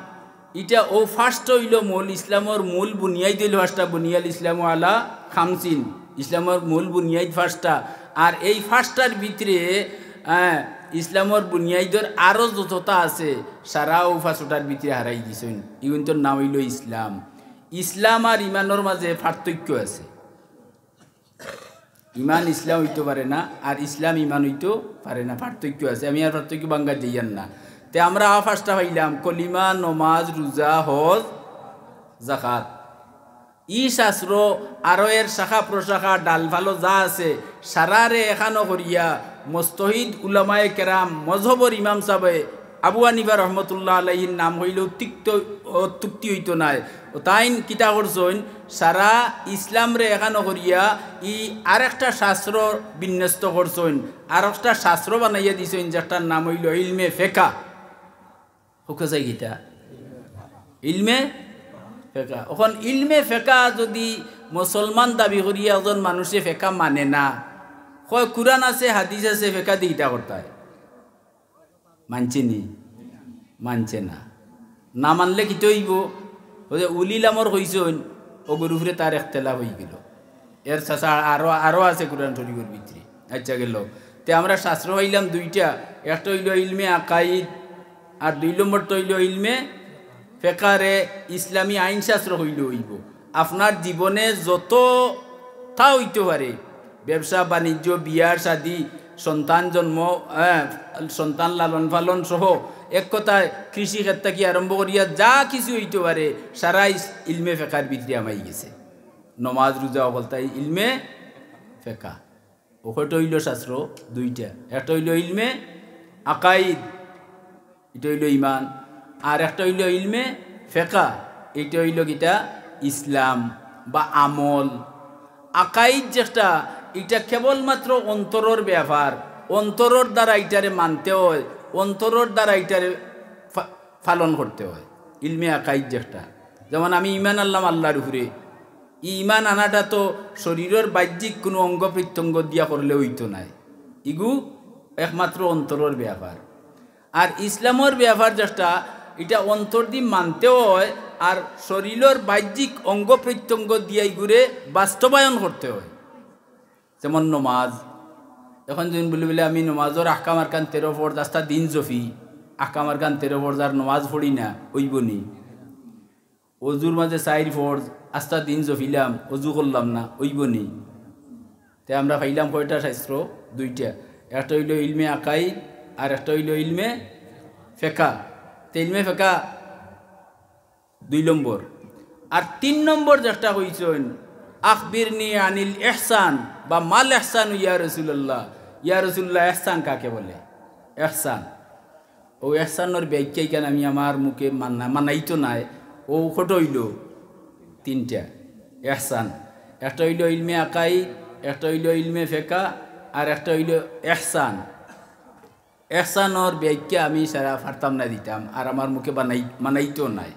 ইটা অউ পাঁচটা অইলো মূল, ইসলামর মূল বুনিয়াদ অইলো পাঁচটা, বুনিয়াল ইসলামু আলা খামসিন, ইসলামর মূল বুনিয়াদ পাঁচটা। আর এই পাঁচটার ভিতরে, আহ, ইসলামর বুনিয়াদর আরো যতটা আছে, সারা অউ পাঁচটার ভিতরে হারাই দিছইন। ইগুইন্তর নাম অইলো ইসলাম। ইসলাম আর ইমানর মাঝে পার্থক্য আছে। ইমান ইসলাম অইতো পারে না, আর ইসলাম ইমান অইতো পারে না, পার্থক্য আছে। আমি আর পার্থক্য ভাঙ্গাত যাইয়ার না। তে আমরা অউ পাঁচটা পাইলাম, কলিমা, নমাজ, রুজা, হজ, জাকাত। ই শাস্ত্র আরো এর শাখা প্রশাখা, ডালফালো যা আছে, সারারে এখানো করিয়া মুজতাহিদ উলামায়ে কেরাম, মজহবর ইমাম সাবে আবু হানিফা রহমতুল্লাহ আলাইহির নাম অইলে অত্যুক্ত-, অত্যুক্তি অইতো নায়। অউ তাইন কিতা করছইন? সারা ইসলামরে এখানো করিয়া ই আরেকটা শাস্ত্র বিন্যস্ত করছইন, আরেকটা শাস্ত্র বানাইয়া দিছইন, যেটার নাম অইলো ইলমে ফেকা। কউক্কা চাই কিতা? ইলমে ফেকা। অখন ইলমে ফেকা যুদি মুসলমান দাবি করিয়া একজন মানুষে ফেকা মানে না, কয় কুরআন আছে, হাদিস আছে, ফেকা দি কিতা করতায়? মানছে নি? মানছে না। না মানলে কিতা অইবো? অউ যে উলিল আমর কইছইন, অগুর উপরে তার ইখতিলাফ অইগেলো। এর চাচা আরো, আরো আছে কুরআন শরীফর ভিতরে। আচ্ছা, গেলো। তে আমরা শাস্ত্র পাইলাম দুইটা, একটা অইলো ইলমে আকাইদ, আর দুই নম্বরটা অইলো ইলমে ফেকারে ইসলামী আইন শাস্ত্র অইলে অইবো। আপনার জীবনে যততা অইতো পারে, ব্যবসা বাণিজ্য, বিয়া শাদী, সন্তান জন্ম, হ্যাঁ, সন্তান লালন পালন সহ, এক কথায় কৃষি ক্ষেত থাকি আরম্ভ করিয়া যা কিছু অইতো পারে, সারা ইস-, ইলমে ফেকার ভিতরে হামাই গেছে। নমাজ, রুজা, অকলতাই ইলমে ফেকা। অউ কয়টা অইলো শাস্ত্র? দুইটা। একটা অইলো ইলমে আকাইদ, ইটা অইলো ইমান, আর একটা অইলো ইলমে ফেকা, ইটা অইলো কিতা? ইসলাম বা আমল। আকাইদ যেটা, ইটা কেবলমাত্র অন্তরর ব্যাপার, অন্তরর দ্বারা ইটারে মানতে অয়, অন্তরর দ্বারা ইটারে ফা-, পালন করতে অয়। ইলমে আকাইদ যেটা, যেমন আমি ইমান আনলাম আল্লার উপরে, ই ইমান আনাটা তো শরীরর বাহ্যিক কুনু অঙ্গ প্রত্যঙ্গ দিয়া করলে অইতো নায়, ইগু একমাত্র অন্তরর ব্যাপার। আর ইসলামর ব্যাপার যেটা, ইটা অন্তরদি মানতে অয়, আর শরীরর বাহ্যিক অঙ্গ প্রত্যঙ্গ দিয়া ইগুরে বাস্তবায়ন করতে অয়। যেমন নমাজ, এখন যদি বলি বলে আমি নমাজর আহকাম আরকান তেরো ফরজ আস্তা দিন জপি, আহকাম আরকান তেরো ফরজ আর নমাজ পড়ি না, অইবো নি? অজুর মাঝে চাইর ফরজ আস্তা দিন জপিলাম, অজু করলাম না, অইবো নি? তে আমরা পাইলাম কয়টা শাস্ত্র? দুইটা। একটা অইলো ইলমে আকাইদ, আর একটা অইলো ইলমে ফেকা। তে ইলমে ফেকা দুই নম্বর। আর তিন নম্বর যেটা কইছইন, "আখবিরনি আনিল ইহসান" বা "মাল ইহসান ইয়া রাসূলুল্লাহ।" ইয়া রাসূলুল্লাহ, ইহসান কাকে বলে? ইহসান। অউ ইহসানর ব্যাখ্যা ইখান আমি আমার মুখে মানা-, মানাইতো নায়। অউ কয়টা অইলো? তিনটা। ইহসান। একটা অইলো ইলমে আকাইদ, একটা অইলো ইলমে ফেকা, আর একটা অইলো ইহসান। ইহসানর ব্যাখ্যা আমি সারা পারতাম না দিতাম, আর আমার মুখে বানাই-, মানাইতো নায়।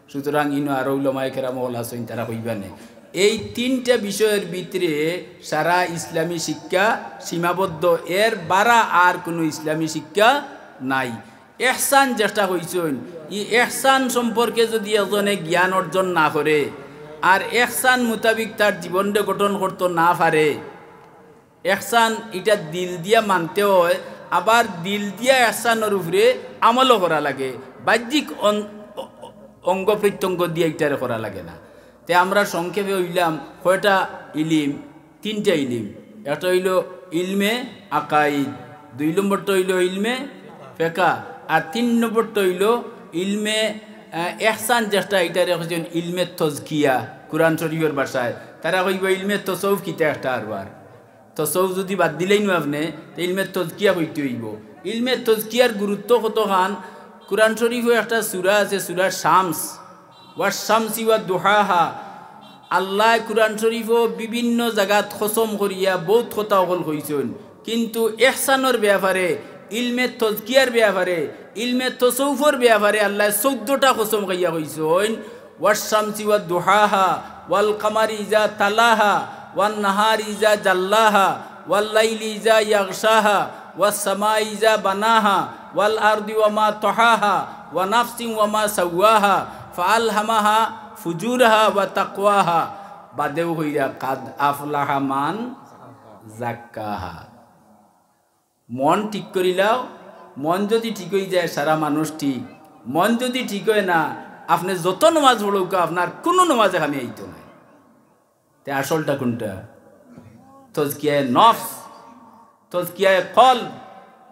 সুতরাং ইনো আরো উলামায়ে কেরাম অকল আছইন, তারা কইবা নে। এই তিনটা বিষয়র ভিতরে সারা ইসলামী শিক্ষা সীমাবদ্ধ, এর বারা আর কুনু ইসলামী শিক্ষা নাই। ইহসান যেটা কইছইন, ই ইহসান সম্পর্কে যদি একজনে জ্ঞান অর্জন না করে, আর ইহসান মোতাবিক তার জীবনরে গঠন করতো না পারে, ইহসান ইটা দিল দিয়া মানতে অয়, আবার দিল দিয়া ইহসানর উপরে আমলও করা লাগে, বাহ্যিক অন-, অ-, অ-, অঙ্গ প্রত্যঙ্গ দিয়া ইটারে করা লাগে না। তে আমরা সংক্ষেপে অইলাম কয়টা ইলিম? তিনটা ইলিম। একটা অইলো ইলমে আকাইদ, দুই নম্বরটা অইলো ইলমে ফেকা, আর তিন নম্বরটা অইলো ইলমে, আহ, ইহসান, যেটা ইটারে কইছইন ইলমে তজকিয়া, কোরআন শরীফর ভাষায়। তারা কইবা ইলমে তসউফ কিতা একটা আরবার। তসউফ যুদি বাদ দিলাইন আপনে, তে ইলমে তজকিয়া কইতে অইবো। ইলমে তজকিয়ার গুরুত্ব কতখান? কোরআন শরীফো একটা সূরা আছে, সূরা শামস, "ওয়াশ শামসি ওয়া দুহাহা।" আল্লায় কোরআন শরীফো বিভিন্ন জাগাত কসম করিয়া বউত কথা অকল কইছইন, কিন্তু ইহসানর ব্যাপারে, ইলমে তজকিয়ার ব্যাপারে, ইলমে তসউফর ব্যাপারে আল্লায় চৌদ্দটা কসম খাইয়া কইছইন। "ওয়াশ শামসি ওয়া দুহাহা, ওয়াল কামারি ইজা তালাহা, ওয়ান নাহারি ইজা জাল্লাহা, ওয়াল লাইলি ইজা ইয়াগশাহা, ওয়াস সামাই ইজা বানাহা, ওয়াল আরদি ওয়া মা তাহাহা, ওয়া নাফসিন ওয়া মা সাওয়াহা, ফাআলহামাহা ফুজুরাহা ওয়া তাকওয়াহা।" বাদেও কইরা, "কাদ আফলাহা মান জাক্কাহা।" মন ঠিক করিলাও, মন যুদি ঠিক অইযায়, সারা মানুষ ঠিক। মন যুদি ঠিক অয় না, আপনে যত নমাজ পড়উক্কা, আপনার কুনু নমাজে কামে আইতো নায়। তে আসলটা কুনটা? তজকিয়ায়ে নফস, তজকিয়ায়ে কলব,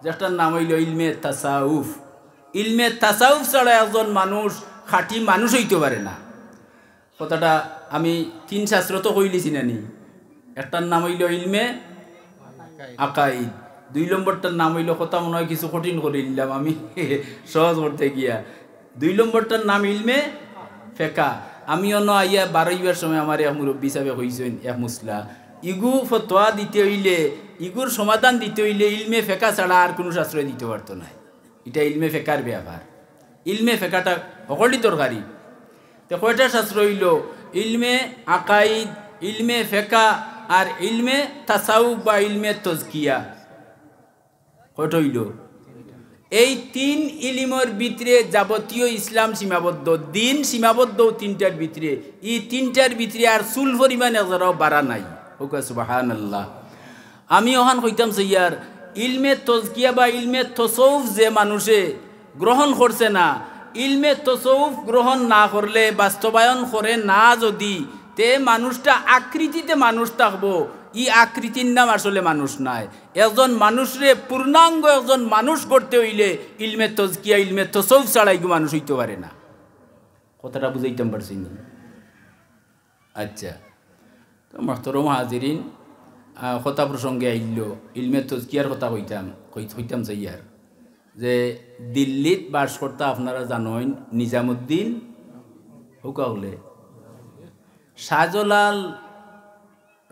যেটার নাম অইলো ইলমে তাসাউফ। ইলমে তাসাউফ ছাড়া একজন মানুষ খাঁটি মানুষ অইতো পারে না। কথাটা আমি তিন শাস্ত্র তো কইলিছি না নি? একটার নাম অইলো ইলমে আকাইদ, দুই নম্বরটার নাম অইলো, কথা মনে অয় কিছু কঠিন করি নিলাম আমি, সহজ করতে গিয়া। দুই নম্বরটার নাম ইলমে ফেকা। আমি অনো আইয়া বারইবার সময় আমার এক মুরব্বি সাবে কইছইন, এক মুসলা, ইগু ফতোয়া দিতে অইলে, ইগুর সমাধান দিতে অইলে ইলমে ফেকা ছাড়া আর কুনু শাস্ত্রয় দিতো পারতো নায়। ইটা ইলমে ফেকার ব্যাপার। ইলমে ফেকাটা হকলটি দরকারি। তে কয়টা শাস্ত্র অইলো? ইলমে আকাইদ, ইলমে ফেকা, আর ইলমে তাসাউফ বা ইলমে তজকিয়া। কয়টা অইলো? এই তিন ইলিমর ভিতরে যাবতীয় ইসলাম সীমাবদ্ধ, দিন সীমাবদ্ধ তিনটার ভিতরে। ই তিনটার ভিতরে আর চুল পরিমাণ এক জারাও বাড়া নাই। কউক্কা সুবহানাল্লাহ। আমি অখান কইতাম চাইয়ার, ইলমে তজকিয়া বা ইলমে তসউফ যে মানুষে গ্রহণ করছে না, ইলমে তসউফ গ্রহণ না করলে, বাস্তবায়ন করে না যুদি, তে মানুষটা আকৃতিতে মানুষ থাকবো, ই আকৃতির নাম আসলে মানুষ নায়। একজন মানুষরে পূর্ণাঙ্গ একজন মানুষ করতে অইলে ইলমে তজকিয়া, ইলমে তসউফ ছাড়া ইগু মানুষ অইতো পারে না। কথাটা বুঝাইতাম পারছি নি? আচ্ছা, তো মোহতরম হাজিরিন, আহ, কথা প্রসঙ্গে আইল, ইলমে তজকিয়ার কথা কইতাম, কই-, কইতাম চাইয়ার যে দিল্লিত বাস করতা আপনারা জানইন নিজামুদ্দিন, হউকা অকলে, শাহজালাল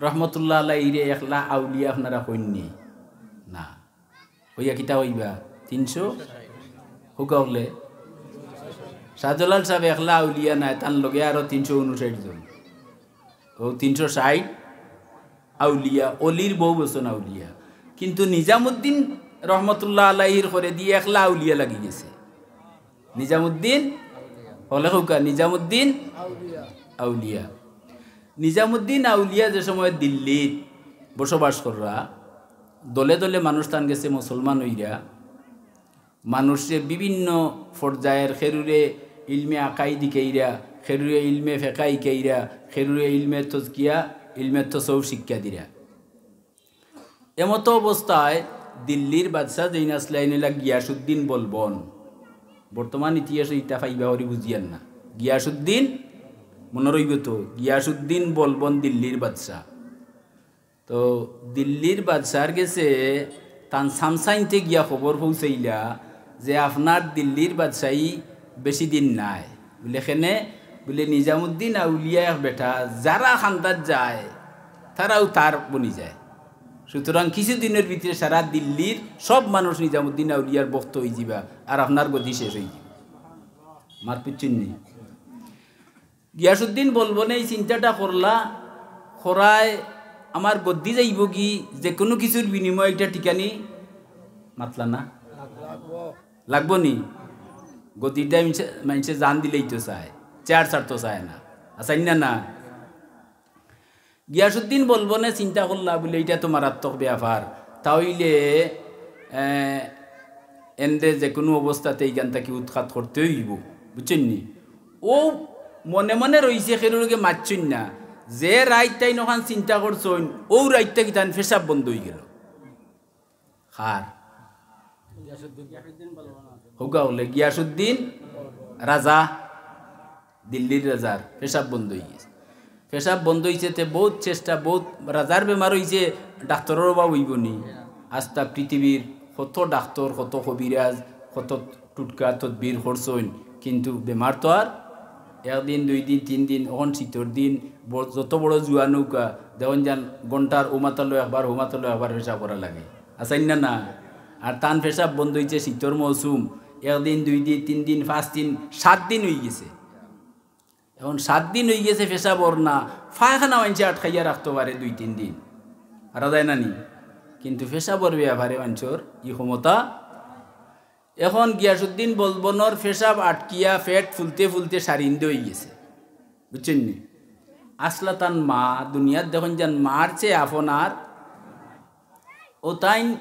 রহমতুল্লাহ আলাইহিরে একলা আউলিয়া আপনারা কইননি? না। কইয়া কিতা কইবা? তিনশো? হউকা অকলে। শাহজালাল সাব একলা আউলিয়া নায়, তান লগে আরো তিনশো ঊনষাইট জন। অউ তিনশো ষাইট আউলিয়া, অলির বউ বছন আউলিয়া। কিন্তু নিজামুদ্দিন রহমতুল্লাহ আলাইহির করেদি একলা আউলিয়া লাগি গেছে। নিজামুদ্দিন, হকলে কউকা, নিজামুদ্দিন আউলিয়া। নিজামুদ্দিন আউলিয়া যে সময় দিল্লিত বসবাস কররা, দলে দলে মানুষ তান গেছে মুসলমান অইরা, মানুষরে বিভিন্ন পর্যায়ের, খেরুরে ইলমে আকাইদ হিকাইরা, খেরুরে ইলমে ফেকা হিকাইরা, খেরুরে ইলমে তজকিয়া, ইলমে তসৌফ শিক্ষা দিরা। এমতো অবস্থায় দিল্লির বাদশা যেইন আছলা, এইন অইলা গিয়াসুদ্দিন বলবন। বর্তমান ইতিহাসো ইতা পাইবা করি বুঝিয়ার না। গিয়াসুদ্দিন, মনো রইবো তো, গিয়াসুদ্দিন বলবন দিল্লির বাদশা। তো দিল্লির বাদশার গেছে তান সামসাইনতে গিয়া খবর পৌঁছাইলা যে আপনার দিল্লির বাদশাই বেশি দিন নাই। বুলে, কেনে? বুলে, নিজামুদ্দিন আউলিয়া এক বেটা, যারা খান্দাত যায়, তারাউ তার বনি যায়। সুতরাং কিছু দিনর ভিতরে সারা দিল্লির সব মানুষ নিজামুদ্দিন আউলিয়ার ভক্ত অইযিবা, আর আপনার গদি শেষ অইযিবো। মাত বুঝছইন নি? গিয়াসুদ্দিন বলবনে ই চিন্তাটা করলা, করায় আমার গদ্দি যাইবোগি, যেকুনু কিছুর বিনিময়ে ইটা টিকানি মাতলা না? লাগবো নি? গদ্দির দায় মাইনষে, মাইনষে জান দিলাইতো চায়, চেয়ার ছাড়তো চায় না, আছইন না? না। গিয়াসুদ্দিন বলবনে চিন্তা করলা বুলে, ইটা তো মারাত্মক ব্যাপার, তা অইলে, এ, এনরে যেকুনু অবস্থাতে ইখান থাকি উৎখাত করতে অইবো, বুঝছইন নি? অউ মনে মনে রইছে, কেউর লগে মাতছইন না। যে রাইত তাইন অখান চিন্তা করছইন, অউ রাইত থাকি তান পেশাব বন্ধ অইগেলো। কার? হউকা অকলে, গিয়াসুদ্দিন রাজা, দিল্লির রাজার পেশাব বন্ধ অইগেছে। পেশাব বন্ধ অইছে, তে বউত চেষ্টা, বউত রাজার বেমার অইছে, ডাক্তরর অভাব অইবো নি? আস্তা পৃথিবীর কত ডাক্তর, কত কবিরাজ, কত টুটকা তদবির করছইন, কিন্তু বেমার তো আর একদিন, দুই দিন, তিন দিন, অখন শীতর দিন, ব-, যত বড় জুয়ান অউক্কা, দেখইন যান ঘন্টার অউ মাথালো একবার, অউ মাথালো একবার পেশাব করা লাগে। আছইন না? না। আর তান পেশাব বন্ধ অইছে শীতর মৌসুম, একদিন, দুই দিন, তিন দিন, পাঁচ দিন, সাত দিন অইগেছে। অখন সাত দিন অইগেছে পেশাব অর না, পায়খানা মাইনষে আটকাইয়া রাখতো পারে দুই তিন দিন, পারা যায় না নি? কিন্তু পেশাবর ব্যাপারে মাইনষর ই ক্ষমতা। অখন গিয়াসুদ্দিন বলবনর পেশাব আটকিয়া পেট ফুলতে ফুলতে সারিন্দে অইগেছে, বুঝছইন নি? আছলা তান মা, দুনিয়াত দেখইন যান মার চেয়ে আপন আর। অউ তাইন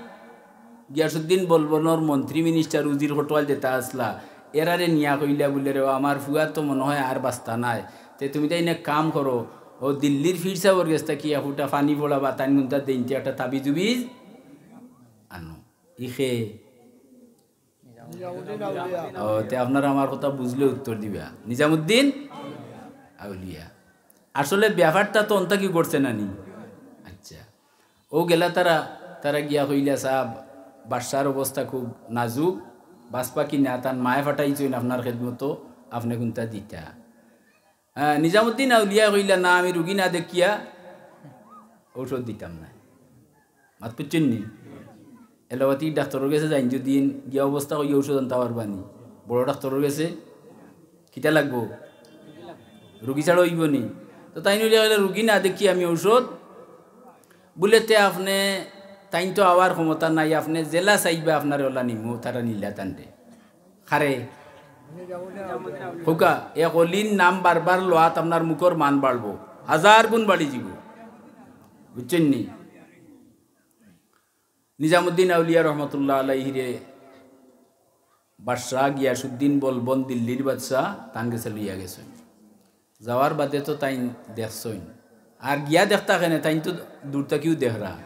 গিয়াসুদ্দিন বলবনর মন্ত্রী মিনিস্টার উজির কটুয়াল যেতা আছলা, এরারে নিয়া কইলা বুলে, "রে, আমার ফুয়া তো মনো অয় আর বাঁচতা নায়, তে তুমি তাইন এক কাম করো, অউ দিল্লির পীর সাবর গেছ থাকি এক ফুটা পানি পড়াবা, তাইন কুনতা দেইন তে একটা তাবিজ উবিজ আনো।" ইখে নিজামুদ্দিন আউলিয়া। ও, তে আপনারা আমার কথা বুঝলে উত্তর দিবা। নিজামুদ্দিন আউলিয়া। আসলে ব্যাপারটা তো অন থাকি ঘটছে না নি? আচ্ছা। অউ গেলা তারা, তারা গিয়া কইলা, "সাব, বাদশার অবস্থা খুব নাজুক, বাঁচবা কি না, তান মায়ে পাঠাইছইন আপনার খেদমতো, আপনে কুনতা দিতা।" হ্যাঁ, নিজামুদ্দিন আউলিয়া কইলা, "না, আমি রুগী না দেখিয়া ঔষধ দিতাম না।" মাত বুঝছইন নি? এলোপ্যাথি ডাক্তরর গেছে যাইন যদি, গিয়া অবস্থা কইয়া ঔষধ আনতা পারবা নি? বড় ডাক্তরর গেছে কিতা লাগবো? রুগী ছাড়া অইবো নি? তো তাইন অইলে কইলা, "রুগী না দেখি আমি ঔষধ।" বুলে, "তে আপনে, তাইন তো আওয়ার ক্ষমতা নাই, আপনে যেলা চাইবা আপনারে অলা নিমু।" তারা নিলা তানরে। কারে? কউক্কা, এক অলির নাম বারবার লওয়াত আপনার মুখর মান বাড়বো, হাজার গুণ বাড়ি যিবো। বুঝছইন নি? নিজামুদ্দিন আউলিয়া রহমতুল্লাহ আলাইহিরে বাদশা গিয়াসুদ্দিন বলবন, দিল্লির বাদশা, তান গেছে লইয়া গেছইন। যাওয়ার বাদে তো তাইন দেখছইন, আর গিয়া দেখতা কেনে, তাইন তো দূর থাকিউ দেখরা।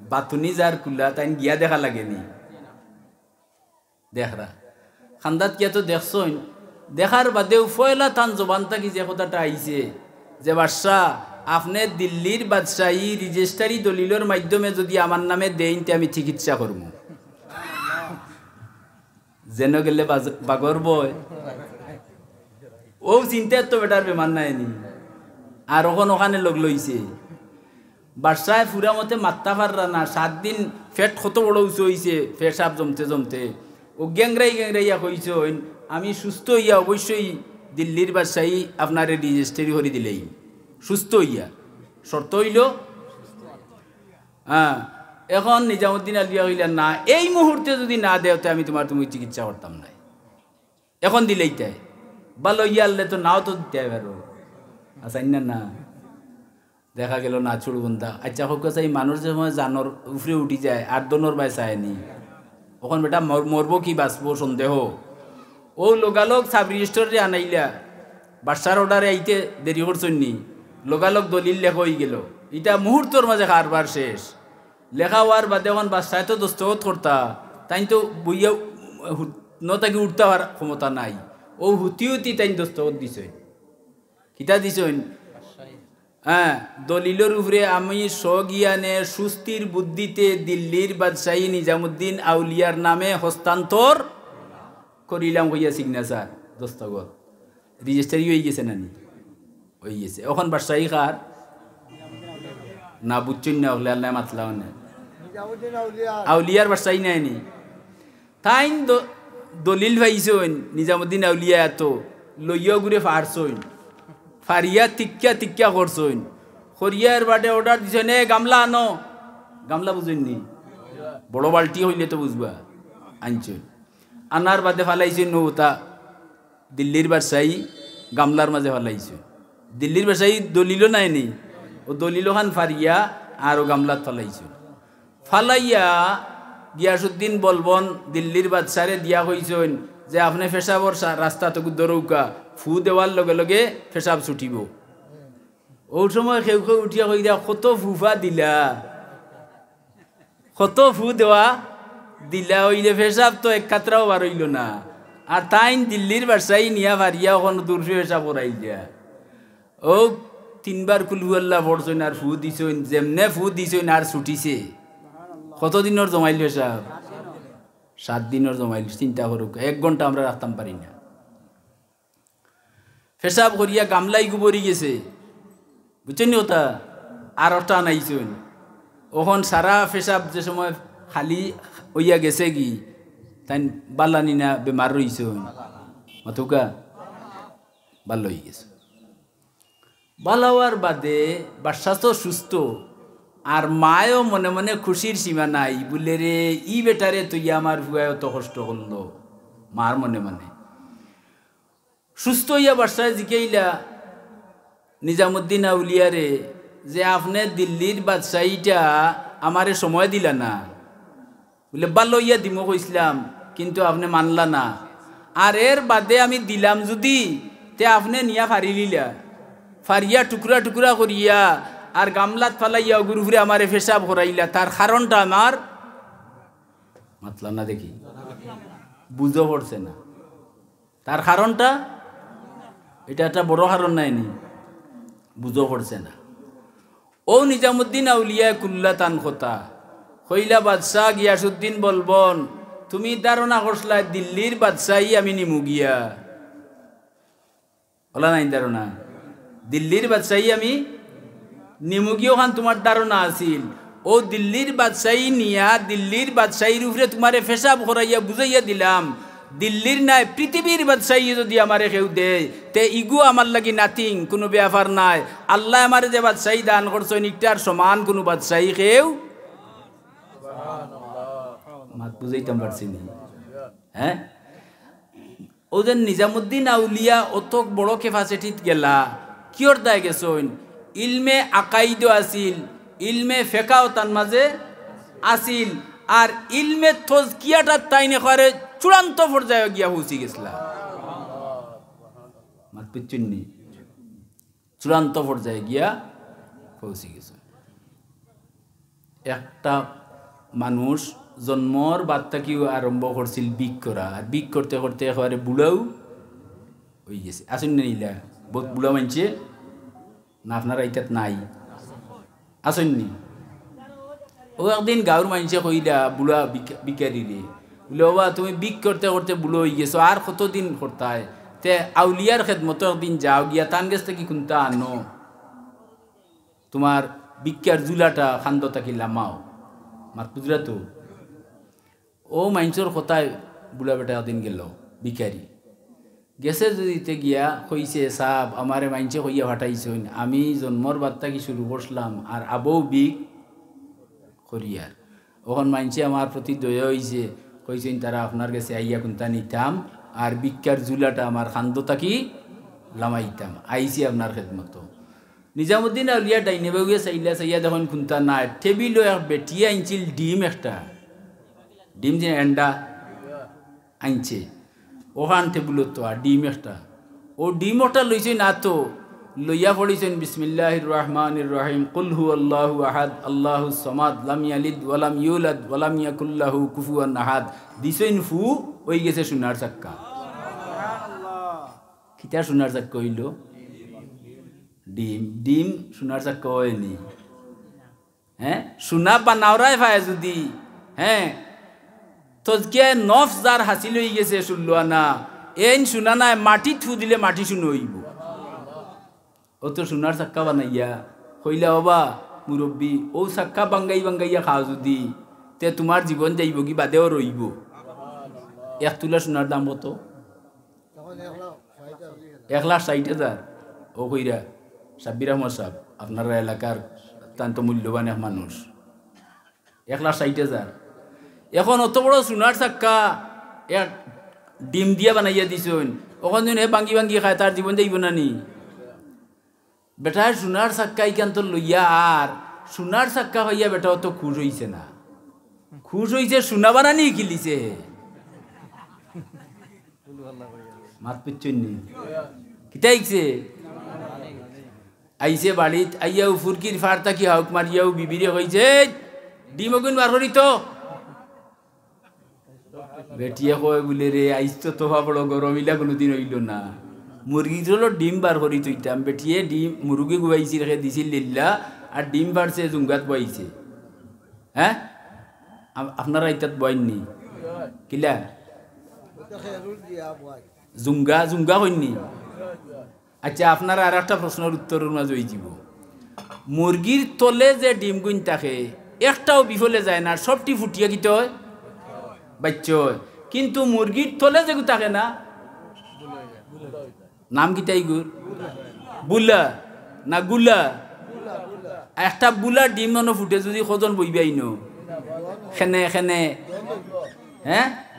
বাতুনি যার কুলা, তাইন গিয়া দেখা লাগে নি? দেখরা। খান্দাত গিয়া তো দেখছইন, দেখার বাদেউ পয়লা তান জবান থাকি যে কথাটা আইছে যে, "বাদশা, আপনে দিল্লির বাদশাহী রেজিস্টারি দলিলর মাধ্যমে যুদি আমার নামে দেইন, তে আমি চিকিৎসা করমু। যেন গেলে বাজ-, বাঘর ভয়। অউ চিন্তায় তো বেটার বেমার নাই নি। আর অখন অখানে লগ লইছে। বাদশায় পুরা মতে মাততা পাররা না, সাত দিন পেট কত বড় উঁচু অইছে, পেশাব জমতে জমতে। অউ গেংরাই গেংরাইয়া কইছইন, "আমি সুস্থ অইয়া অবশ্যই দিল্লির বাদশাহী আপনারে রেজিস্টারি করি দিলেই।" সুস্থ অইয়া। শর্ত অইলো, হ্যাঁ, অখন নিজামুদ্দিন আউলিয়া কইলা, "না, এই মুহূর্তে যুদি না দেও, তে আমি তুমার তুমি চিকিৎসা করতাম নায়।" অখন দিলাইতায়। ভালা অইয়া আনলে তো নাও তো দিতায় পারো। আচ্ছা, না, না। দেখা গেলো না ছুড়ু বন্ধা। আচ্ছা, কউক্কা চাই, মানুষ যে সময় জানর উপরে উঠি যায়, আর দনর বায় চায় নি। অখন বেটা মর-, মরবো কি বাঁচবো সন্দেহ। অউ লগালগ সাব রেজিস্টাররে আনাইলা, বাদশার অর্ডারে আইতে দেরি করছইন নি, লগালগ দলিল লেখা অইগেলো। ইটা মুহূর্তর মাঝে কারবার শেষ। লেখা অওয়ার বাদে অখন বাদশায় তো দস্তখত করতা, তাইন তো বইয়া হু-, ন থাকি উঠতা পারার ক্ষমতা নাই। অউ হুতি হুতি তাইন দস্তখত দিছইন। কিতা দিছইন? হ্যাঁ, দলিলর উপরে আমি স্বজ্ঞানে সুস্থির বুদ্ধিতে দিল্লির বাদশাহী নিজামুদ্দিন আউলিয়ার নামে হস্তান্তর করিলাম কইয়া সিগনেচার, দস্তখত। রেজিস্টারি অইগেছে না নি? অইগেছে। অখন বাদশাহী কার? না বুঝছইন না অকলে, আল্লায় মাতলা অনে। আউলিয়ার বাদশাহী নায় নি? তাইন দ-, দলিল পাইছইন নিজামুদ্দিন আউলিয়া, এত লইয়া ঘুরে ফারছইন, ফারিয়া তিক্কা তিক্কা করছইন, করিয়া এর বাদে অর্ডার দিছইন, "এ গামলা আনো।" গামলা বুঝইন নি? বড় বালটি অইলে তো বুঝবা। আনছইন, আনার বাদে ফালাইছইন নৌতা। দিল্লির বাদশাহী গামলার মাঝে ফালাইছইন। দিল্লির বাদশাহী দলিলও নায় নি, অউ দলিল অখান ফারিয়া আর অউ গামলাত ফালাইছইন। ফালাইয়া গিয়াসুদ্দিন বলবন দিল্লির বাদশারে দিয়া কইছইন যে, "আপনে পেশাবর সা-, রাস্তা তো ধরউক্কা, ফু দেওয়ার লগে লগে পেশাব ছুটিবো।" অউ সময় কেউ কেউ উঠিয়া কইরা, "কত ফুফা দিলা।" কত ফু দেওয়া দিলা, অইলে পেশাব তো এক কাতরাও বার অইলো না। আর তাইন দিল্লির বাদশাহী নিয়া ফারিয়া অখন দুরফে পেশাব করাইলা। অউ তিনবার কুলহু আল্লাহ পড়ছইন আর ফু দিছইন, যেমনে ফু দিছইন আর ছুটিছে। কত দিনর জমাইল পেশাব? সাত দিনর জমাইল। চিন্তা করউক্কা, এক ঘন্টা আমরা রাখতাম পারি না। পেশাব করিয়া গামলা ইগু ভরি গেছে, বুঝছইন নি কথা? আর অটা আনাইছইন। অখন সারা পেশাব যে সময় খালি অইয়া গেছেগি, তাইন ভালা নি না বেমার রইছইন? মাতউক্কা, ভালা অইগেছে। ভালা অওয়ার বাদে বাদশা তো সুস্থ, আর মায়ও মনে মনে খুশির সীমা নাই, বুলে, "রে, ই বেটারে থইয়া আমার ফুয়ায় অত কষ্ট করলো।" মার মনে মনে সুস্থ অইয়া বাদশায় জিকাইলা নিজামুদ্দিন আউলিয়ারে যে, "আপনে দিল্লির বাদশাহীটা আমারে সময় দিলা না।" বুলে, "ভালা অইয়া দিমু কইছলাম, কিন্তু আপনে মানলা না। আর এর বাদে আমি দিলাম যুদি, তে আপনে নিয়া ফারিলিলা। ফারিয়া টুকরা টুকরা করিয়া আর গামলাত ফালাইয়া অগুর উপরে আমারে পেশাব করাইলা। তার কারণটা আমার মাতলা না দেখি, বুঝো পড়ছে না।" তার কারণটা, ইটা একটা বড় কারণ নায় নি? বুঝো পড়ছে না। অউ নিজামুদ্দিন আউলিয়ায় কুল্লা তান কথা কইলা, "বাদশা গিয়াসুদ্দিন বলবন, তুমি ধারণা করছলায় দিল্লির বাদশাহী আমি নিমু গিয়া।" অলা নায় ধারণা? দিল্লির বাদশাহী আমি নিমুগি অখান তুমার ধারণা আছিল। অউ দিল্লির বাদশাহী নিয়া দিল্লির বাদশাহীর উপরে তুমারে পেশাব করাইয়া বুঝাইয়া দিলাম, দিল্লির নায় পৃথিবীর বাদশাহী যুদি আমারে কেউ দেয়, তে ইগু আমার লাগি nothing, কুনু ব্যাপার নায়। আল্লায় আমারে যে বাদশাহী দান করছইন, ইটার সমান কুনু বাদশাহী কেউ। মাত বুঝাইতাম পারছি নি? হ্যাঁ? অউ যে নিজামুদ্দিন আউলিয়া অত বড় capacity-ত গেলা, কিয়র দায় গেছইন? ইলমে আকাইদও আছিল, ইলমে ফেকাও তান মাঝে আছিল, আর ইলমে তজকিয়াটাত তাইন একবারে চূড়ান্ত পর্যায়ো গিয়া পৌঁছি গেছলা। মাত বুঝছইন নি? চূড়ান্ত পর্যায়ে গিয়া পৌঁছি গেছে। একটা মানুষ জন্মর বাদ থাকিউ আরম্ভ করছিল ভিক করা, আর ভিক করতে করতে একবারে বুড়াও অইগেছে। আছইন না ইলা? বউত বুড়া মানষে না, আপনারা ইতাত নাই, আছইন নি? অউ একদিন গাঁওর মাইনষে কইলা বুড়া ভিক-, ভিখারিরে, বুলে, "ওবা, তুমি ভিক করতে করতে বুড়া অইগেছো, আর কতদিন করতায়? তে আউলিয়ার খেদমতো একদিন যাও গিয়া, তান গেছ থাকি কুন্তা আনো, তুমার ভিক্ষার ঝুলাটা কান্দো থাকি লামাও।" মাত বুঝরা তো? অউ মাইনষর কথায় বুড়া বেটা একদিন গেলো, ভিখারি। গেছে যুদি তে গিয়া কইছে, "সাব, আমারে মাইনষে কইয়া পাঠাইছইন, আমি জন্মর বাদ থাকি শুরু করছিলাম, আর আবউ ভিক করিয়ার। অখন মাইনষে আমার প্রতি দয়া অইছে, কইছইন তারা আপনার গেছে আইয়া কুন্তা নিতাম, আর ভিক্ষার ঝুলাটা আমার কান্দো থাকি লামাইতাম, আইছি আপনার খেদমতো।" নিজামুদ্দিন আউলিয়া ডাইনে বাউয়ে চাইলা, চাইয়া দেখইন কুন্তা নাই। টেবিলো এক বেটিয়ে আনছিল ডিম একটা, ডিম যে এন্ডা আনছে, অখান টেবিলো তো আর ডিম একটা, অউ ডিম একটা লইছইন আতো, লইয়া পড়ছইন, "বিসমিল্লাহির রহমানির রহিম, কুল হু আল্লাহু আহাদ, আল্লাহুস সামাদ, লাম ইয়ালিদ ওয়ালাম ইউলাদ, ওয়ালাম ইয়াকুল্লাহু কুফুয়ান আহাদ।" দিছইন ফু, অইগেছে সোনার চাক্কা। কিতা সোনার চাক্কা অইলো? ডিম, ডিম সোনার চাক্কা অয়নি। হ্যাঁ, সোনা বানাওরায় পায় যুদি, হ্যাঁ, তজকিয়ায় নফস যার হাসিল অইগেছে ষোলো আনা, এইন সোনা নায়, মাটিত ফু দিলে মাটি সোনা অইবো। অউ তো সোনার চাক্কা বানাইয়া কইলা, "ওবা মুরব্বি, অউ চাক্কা বাঙ্গাই বাঙ্গাইয়া খাও যুদি, তে তুমার জীবন যাইবোগি, বাদেও রইবো।" এক তুলা সোনার দাম কত? এক লাখ ষাইট হাজার। অউ কইরা, সাব্বির আহমদ সাব, আপনারা এলাকার অত্যন্ত মূল্যবান এক মানুষ। এক লাখ ষাইট হাজার। অখন অত বড় সোনার চাক্কা এক ডিম দিয়া বানাইয়া দিছইন, অখন যুদি হে বাঙ্গি বাঙ্গি খায়, তার জীবন যাইবো না নি? বেটায় সোনার চাক্কা ইখান তো লইয়া, আর সোনার চাক্কা পাইয়া বেটা অত খুশ অইছে না, খুশ অইছে সোনা বানানি হিকিলিছে হে। মাত বুঝছইন নি? কিতা হিকছে? আইছে বাড়িত, আইয়াউ ফুরকির ফার থাকি হাউক মারিয়াউ বিবিরে কইছে, "এই, ডিম অগুন বার করি তো।" বেটিয়ে কয় বুলে, "রে, আইজ তো তোফা বড় গরম, ইলা কুনুদিন অইলো না। মুরগির তলর ডিম বার করি থইতাম, বেটিয়ে ডিম, মুরগি গুবাইছিল, রেখে দিছিল লিল্লা, আর ডিম পারছে, জুঙ্গাত বইছে।" হ্যাঁ? আপ-, আপনারা ইতাত বইন নি? কিলা? জুঙ্গা, জুঙ্গা কইন নি? আচ্ছা, আপনারা আর একটা প্রশ্নর উত্তরর মাঝে অইযিবো। মুরগির তলে যে ডিমগুইন থাকে, একটাও বিফলে যায় না, সবটি ফুটিয়া কিতা অয়? বাইচ্চা অয়। কিন্তু মুরগির তলে যেগু থাকে না, নাম কিতা ইগুর? বুলা না গুলা? একটা বুলা ডিম অনো ফুটে যুদি কয়জন বইবা ইনো? খেনে, খেনে। হ্যাঁ?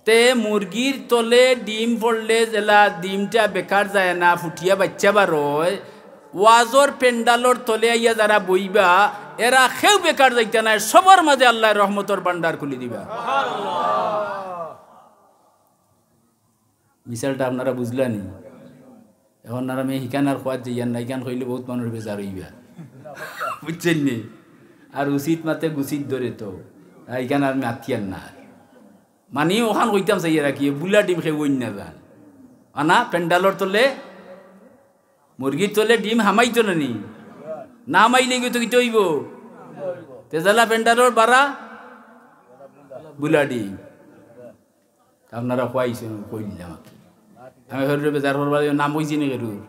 তে মুরগির তলে ডিম পড়লে যেলা ডিমটা বেকার যায় না, ফুটিয়া বাইচ্চা বার অয়, ওয়াজর পেন্ডালর তলে আইয়া যারা বইবা, এরা কেউ বেকার যাইতা নায়, সবর মাঝে আল্লায় রহমতর ভান্ডার খুলি দিবা। মিসালটা আপনারা বুঝলা নি? অখন আর আমি হিকান আর খোয়াত যাইয়ার না, হিকান কইলে বউত মানুষ বেজার অইবা। বুঝছইন নি? আর উচিত মাতে গুছিত ধরে তো, আর হিকান আর মাতিয়ার না। মানি অখান কইতাম চাইয়ার কি, বুলা ডিম খেয়ে অইন না যান। আনা পেন্ডালর তলে, মুরগির তলে ডিম হামাইতো না নি? না হামাইলে গিয়ে তো কিতা অইবো? তে যেলা পেন্ডালর বারা বুলা ডিম। আপনারা কইছইন, কইলাম আর কি। আমি হেরুরে বেজার করবার নাম কইছি নি হেরু?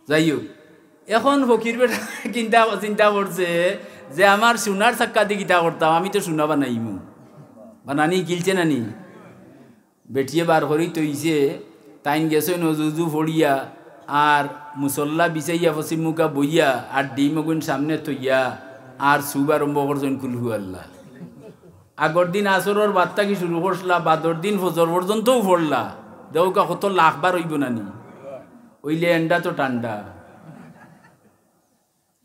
যাই হোক, অখন ফকির বেটা চিন্তা, চিন্তা করছে যে আমার সোনার চাক্কা দি কিতা করতাম, আমি তো সোনা বানাইমু। বানানি হিকিলছে না নি? বেটিয়ে বার করি থইছে, তাইন গেছইন অজু উজু পড়িয়া, আর মুসল্লা বিছাইয়া পশ্চিম মুখা বইয়া, আর ডিম অগুন সামনে থইয়া, আর সুব আরম্ভ করছইন কুলহু আল্লাহ। আগর দিন আসরর বাদ থাকি শুরু করছলা, বাদর দিন ফজর পর্যন্তও পড়লা। দেখউক্কা কত লাখ বার অইবো না নি? অইলে এন্ডা তো ঠান্ডা,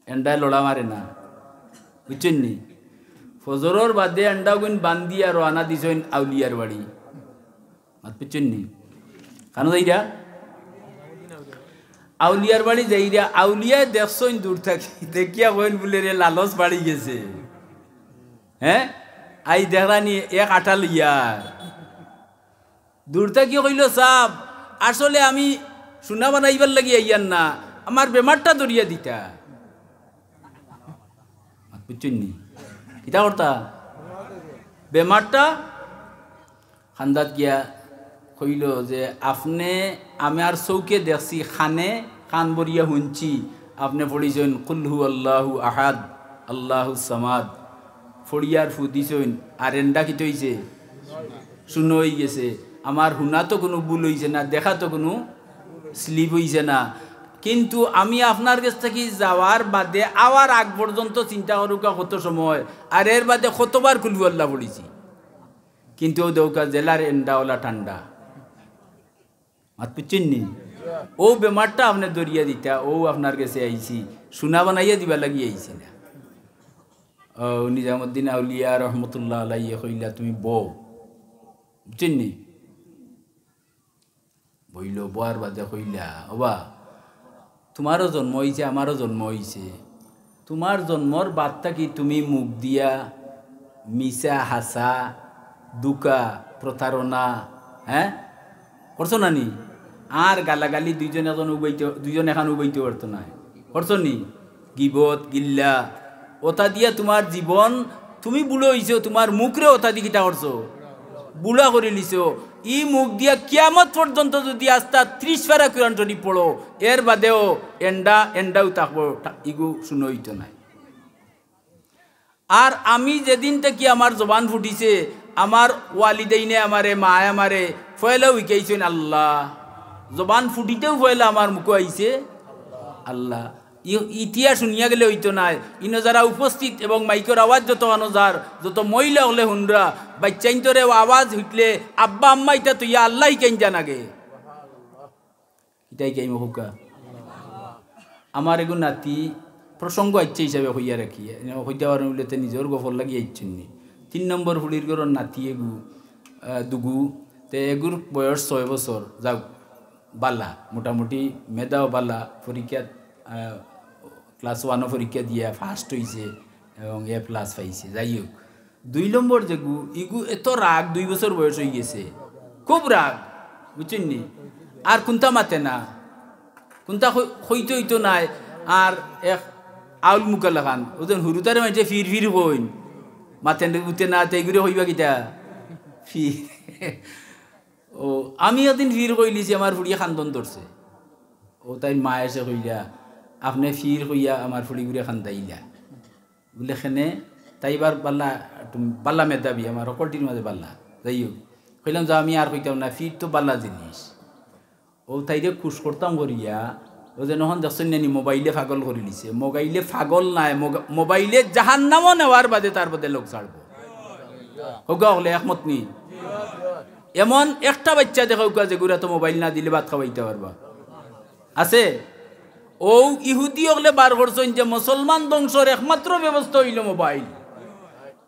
এন্ডায় লড়া মারে না, বুঝছইন নি? ফজরর বাদে এন্ডা অগুন বান্ধিয়া রওয়ানা দিছইন আউলিয়ার বাড়ি। মাত বুঝছইন নি? কানো যাইরা? আউলিয়ার বাড়ি যাইরা, আউলিয়ায় দেখছইন দূর থাকি, দেখিয়া কইন বুলে, "রে, লালচ বাড়ি গেছে।" হ্যাঁ? আই দেখরা নি এক আটা লইয়া। দূর থাকি কইলো, "সাব, আসলে আমি সোনা বানাইবার লাগি আইয়ার না, আমার বেমারটা ধরিয়া দিতা। মাত বুঝছইন নি? কিতা করতা? বেমারটা খান্দাত গিয়া কইলো যে, "আপনে, আমি আর চউখে দেখছি, কানে, কান ভরিয়া হুনছি, আপনে পড়িছইন কুল হু আল্লাহু আহাদ, আল্লাহু সামাদ।" পড়িয়ার ফু দিছইন, আর এন্ডা কিতা অইছে? শূন্য অইগেছে। আমার হুনা তো কুনু ভুল অইছে না, দেখা তো কুনু slip অইছে না। কিন্তু আমি আপনার গেছ থাকি যাওয়ার বাদে আওয়ার আগ পর্যন্ত চিন্তা করউক্কা কত সময়, আর এর বাদে কতবার কুল হু আল্লাহ পড়িছি, কিন্তু অউ দেউক্কা জেলার এন্ডা অলা ঠান্ডা। মাত বুঝছইন নি? অউ বেমারটা আপনে ধরিয়া দিতা, অউ আপনার গেছে আইছি, সোনা বানাইয়া দিবার লাগি আইছি না। অউ নিজামুদ্দিন আউলিয়া রহমতুল্লাহ আলাইহি কইলা, "তুমি বও।" বুঝছইন নি? বইলো, বওয়ার বাদে কইলা, "ওবা, তুমারও জন্ম অইছে, আমারও জন্ম অইছে। তুমার জন্মর বাদ থাকি তুমি মুখ দিয়া মিছা, হাছা, ধুকা, প্রতারণা, হে, করছো না নি? আর গালাগালি দুইজন একজন উবাইতে, দুইজন এখান উবাইতে পারতো নায়। করছো নি? গিবত, গিল্লা, অতা দিয়া তুমার জীবন, তুমি বুড়া অইছো, তুমার মুখরে অতা দি কিতা করছো? বুড়া করিলিছো। ই মুখ দিয়া কিয়ামত পর্যন্ত যুদি আস্তা ত্রিশ পারা কুরআন শরীফ পড়ো, এর বাদেও এন্ডা, এন্ডাউ থাকবো, ঠা-, ইগু শূন্য অইতো নায়।" আর আমি যেদিন থাকি আমার জবান ফুটিছে, আমার ওয়ালিদাইনে আমারে, মায় আমারে পয়লাউ হিকাইছইন আল্লাহ। জবান ফুটিতেউ পয়লা আমার মুখো আইছে আল্লাহ। ই-, ইতিহাস হুনিয়া গেলে অইতো নায়। ইনো যারা উপস্থিত এবং মাইকর আওয়াজ যত কানো যার, যত মহিলা অকলে হুনরা, বাইচ্চাইন্তরে আওয়াজ হুনলে আব্বা আম্মা ইতা থইয়া আল্লাহ হিকাইন যান আগে। ইতাই কিতা কউক্কা? আমার এগু নাতি, প্রসঙ্গ আইছে হিসাবে কইয়া রাখি, এনে কইতা পারইন বুলে তে নিজর গফর লাগি আইছইন নি। তিন নম্বর ফুড়ির ঘরর নাতি এগু, আহ, দুগু, তে এগুর বয়স ছয় বছর, যাউক, বালা, মোটামুটি মেধাও বালা, পরীক্ষাত, আহ, class one-ও পরীক্ষা দিয়া first অইছে এবং A plus পাইছে। যাই হোক, দুই নম্বর যেগু, ইগু এত রাগ, দুই বছর বয়স অইগেছে, খুব রাগ, বুঝছইন নি? আর কুন্তা মাতে না, কুন্তা কই-, কইতে অইতো নায়। আর এক আউল মুখা লাখান, অউ যেন হুরুতারে মাইনষে ফির ফির কইন, মাতে না, উঠে না, তে ইগুরে কইবা কিতা? ফির। অউ, আমি একদিন ফির কইলিছি, আমার ফুড়িয়ে কান্দন ধরছে। অউ তাইর মা এসে কইলা, "আপনে ফির কইয়া আমার ফুড়িগুরে কান্দাইলা।" বুলে, "কেনে?" তাই এবার বালা, একটু বালা মেধাবী, আমার হকলটির মাঝে বালা। যাই হোক, কইলাম যে, "আমি আর কইতাম না, ফির তো বালা জিনিস।" অউ তাইরে খুশ করতাম করিয়া, অউ যেন অখন দেখছইন নি, মোবাইলে পাগল করিলিছে। মোবাইলে পাগল নায়, মোগা-, মোবাইলে জাহান্নামো নেওয়ার বাদে তার বাদে লগ ছাড়বো। কউক্কা অকলে একমত নি? এমন একটা বাইচ্চা দেখাউক্কা যেগুরে তো মোবাইল না দিলে ভাত খাওয়াইতা পারবা? আছে? অউ ইহুদি অকলে বার করছইন যে মুসলমান ধ্বংসর একমাত্র ব্যবস্থা অইলো মোবাইল।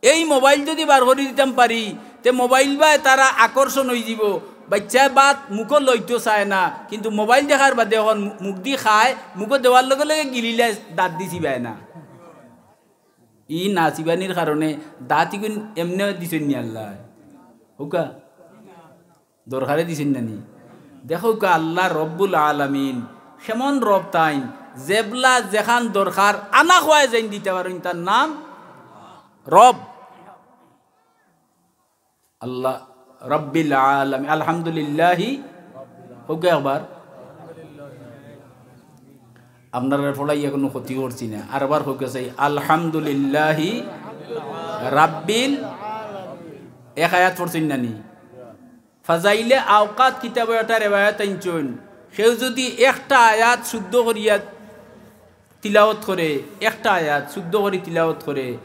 এই মোবাইল যুদি বার করি দিতাম পারি, তে মোবাইল বায় তারা আকর্ষণ অইযিবো। বাইচ্চায় ভাত মুখো লইতো চায় না, কিন্তু মোবাইল দেখার বাদে অখন মু-, মুখদি খায়, মুখো দেওয়ার লগে লগে গিলিলায়, দাঁতদি চিবায় না। ই না চিবানির কারণে দাঁত ইগুন এমনে দিছইন নি আল্লায়। কউক্কা? দরকারে দিছইন না নি? দেখউক্কা আল্লাহ রব্বুল আলামিন, কেমন রব তাইন, যেবলা যেখান দরকার আনা খোয়ায় যেইন দিতা পারইন, তার নাম রব। আল্লাহ রব্বিল আলামিন, আলহামদুলিল্লাহি, কউক্কা একবার। আপনারারে পড়াইয়া কুনু ক্ষতি করছি না, আরবার কউক্কা চাই, আলহামদুলিল্লাহি রাব্বিল, এক আয়াত পড়ছইন না নি? ফাজাইলে আওকাত কিতাবো একটা রেওয়ায়াত আনছইন, কেউ যুদি একটা আয়াত শুদ্ধ করিয়া তিলাওয়াত করে, একটা আয়াত শুদ্ধ করি তিলাওয়াত করে,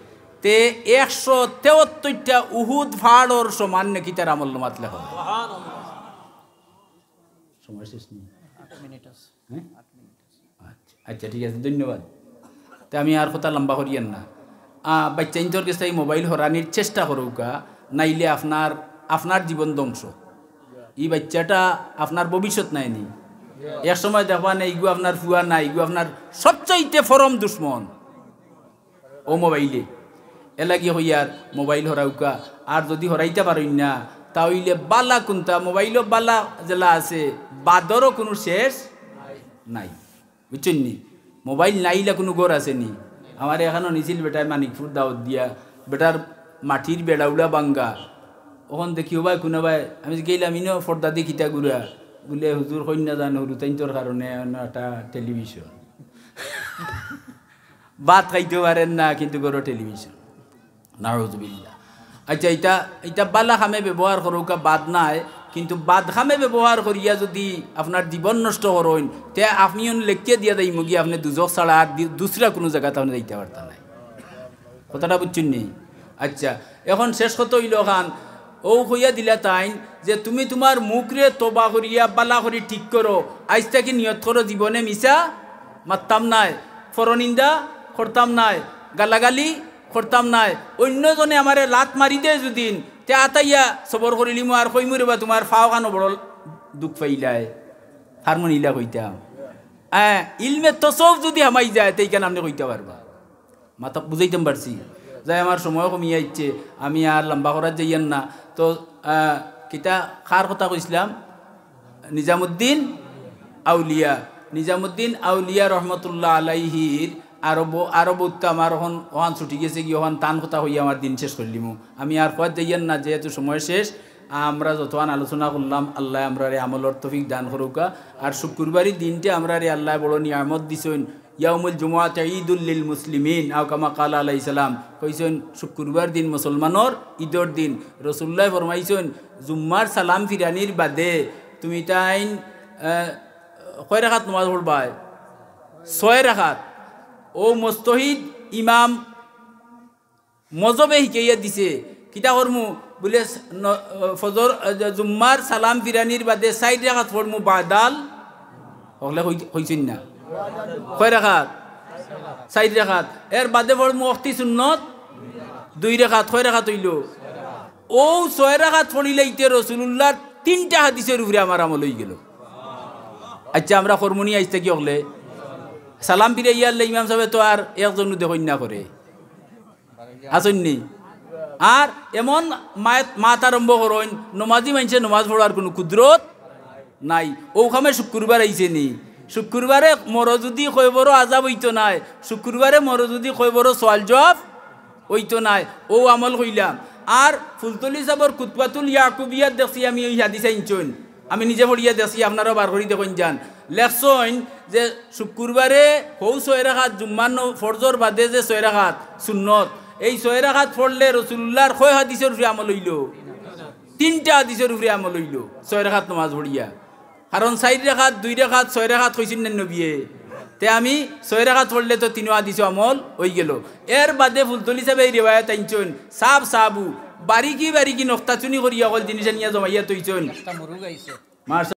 তে একশো তেয়াত্তরটা উহুদ পাহাড়র সমান নেকি তার আমলনামাত লেখা অয়। সময় শেষ নি? আট মিনিট আছে। হ্যাঁ? আট মিনিট আছে। আচ্ছা, আচ্ছা, ঠিক আছে, ধন্যবাদ। তে আমি আর কথা লম্বা করিয়ার না। আ, বাইচ্চাইন্তর গেছ থাকি মোবাইল হরানির চেষ্টা করউক্কা, নাইলে আপনার, আপনার জীবন ধ্বংস। ই বাইচ্চাটা আপনার ভবিষ্যৎ নায় নি। এক সময় দেখবা না, ইগু আপনার ফুয়া নায়, ইগু আপনার সবচাইতে পরম দুশমন। অউ মোবাইলে। এরলাগি কইয়ার মোবাইল হরাউক্কা। আর যুদি হরাইতা পারইন না, তা অইলে বালা কুন্তা, মোবাইলো বালা যেলা আছে, বাদরও কুনু শেষ নাই, বুঝছইন নি? মোবাইল নাই ইলা কুনু ঘর আছে নি? আমারে এখানো নিছিল বেটায় মানিকপুর দাওত দিয়া, বেটার মাটির বেড়াউলা ভাঙ্গা। অখন দেখি, "ও ভাই, কুনা ভাই?" আমি গেলাম, "ইনো পর্দা দি কিতা ঘুরা?" বুলে, "হুজুর, কইন না জানো, হুরুতাইন্তর কারণে অনো একটা টেলিভিশন।" ভাত খাইতে পারের না, কিন্তু ঘরো টেলিভিশন। নাউজুবিল্লাহ। আচ্ছা, ইটা, ইটা বালা কামে ব্যবহার করউক্কা, বাদ নাই, কিন্তু বাদ কামে ব্যবহার করিয়া যুদি আপনার জীবন নষ্ট করইন, তে আপনে অনো লেখিয়া দিয়া যাইমুগি, আপনে দুজখ ছাড়া আর দি-, দুসরা কুনু জাগাত আপনে যাইতা পারতা নায়। কথাটা বুঝছইন নি? আচ্ছা, অখন শেষ কথা অইলো খান, অউ কইয়া দিলা তাইন যে, "তুমি তুমার মুখরে তওবা করিয়া বালা করি ঠিক করো, আইজ থাকি নিয়ত করো জীবনে মিছা মাততাম নায়, পরনিন্দা করতাম নায়, গালাগালি করতাম নায়, অইন্য জনে আমারে লাত মারি দেয় যুদিন, তে আতাইয়া সবর করিলিমু, আর কইমু রেবা তুমার পাওখানো বড় দুখ পাইলায়।" পারমু নি ইলা কইতাম? হ্যাঁ, ইলমে তসউফ যুদি হামাই যায়, তে ইখান আপনে কইতা পারবা। মাত বুঝাইতাম পারছি? যাই, আমার সময় কমিয়া আইছে, আমি আর লম্বা করাত যাইয়ার না। তো, আহ, কিতা, কার কথা কইছলাম? নিজামুদ্দিন আউলিয়া। নিজামুদ্দিন আউলিয়া রহমতুল্লাহ আলাইহির আরো ব-, আরো বউততা আমার অখন, অখান ছুটি গেছেগি, অখান তান কথা কইয়া আমার দিন শেষ করিলিমু। আমি আর কওয়াত যাইয়ার না, যেহেতু সময় শেষ। আমরা যতখান আলোচনা করলাম, আল্লায় আমরারে আমলর তৌফিক দান করউক্কা। আর শুক্রবারই দিনটা আমরারে আল্লায় বড় নিয়ামত দিছইন, ইয়াউমুল জুমুআতি ঈদুল লিল মুসলিমিন, আও কামা ক্বালা আলাইহিস সালাম। কইছইন, শুক্রবার দিন মুসলমানর ঈদর দিন। রাসুলুল্লায় ফরমাইছইন, জুম্মার সালাম ফিরানির বাদে তুমি তাইন, আহ, কয় রাকাত নামাজ পড়বায়? ছয় রাকাত। অউ মুজতাহিদ ইমাম মজহবে হিকাইয়া দিছে, কিতা করমু? বুলে, স-, ন-, ফজর, আ, জুম্মার সালাম ফিরানির বাদে চাইর রাকাত পড়মু বাদাল। হকলে কই-, কইছইন না? কয় রাকাত? চাইর রাকাত। এর বাদে পড়মু অক্তি সুন্নত দুই রাকাত। কয় রাকাত অইলো? অউ ছয় রাকাত পড়িলাইতে রাসুলুল্লার তিনটা হাদিসর উপরে আমার আমল অইগেলো। আচ্ছা, আমরা করমু নি আইজ থাকি হকলে? সালাম ফিরাইয়া আইলে ইমাম সাবে তো আর একজনও দেখইন না করে। আছইন নি? আর এমন মাত, মাত আরম্ভ করইন, নমাজি মানষে নমাজ পড়ার কুনু কুদরত নাই। অউ কামে শুক্রবার আইছে নি? শুক্রবারে মরো যুদি কয়বরো আজাব অইতো নায়, শুক্রবারে মরো যুদি কয়বরো সওয়াল জওয়াব অইতো নায়। অউ আমল কইলাম। আর ফুলতলি সাবর কুতবাতুল ইয়াকুবিয়াত দেখছি আমি, অউ হাদিস আনছইন। আমি নিজে পড়িয়া দেখছি, আপনারাও বার করি দেখইন যান। লেখছইন যে শুক্রবারে হউ ছয় রাকাত, জুম্মার ন-, ফরজর বাদে যে ছয় রাকাত সুন্নত, এই ছয় রাকাত পড়লে রাসুলুল্লার কয় হাদিসর উপরে আমল অইলো? তিনটা হাদিসর উপরে আমল অইলো ছয় রাকাত নমাজ পড়িয়া। কারণ চাইর রাকাত, দুই রাকাত, ছয় রাকাত কইছইন না নবিয়ে? তে আমি ছয় রাকাত পড়লে তো তিনো হাদিসো আমল অইগেলো। এর বাদে ফুলতলি সাবে এই রেওয়ায়াত আনছইন, সাব সাবু, বারিকি বারিকি নক্তাচুনি করিয়া হকল জিনিস আনিয়া জমাইয়া থইছইন।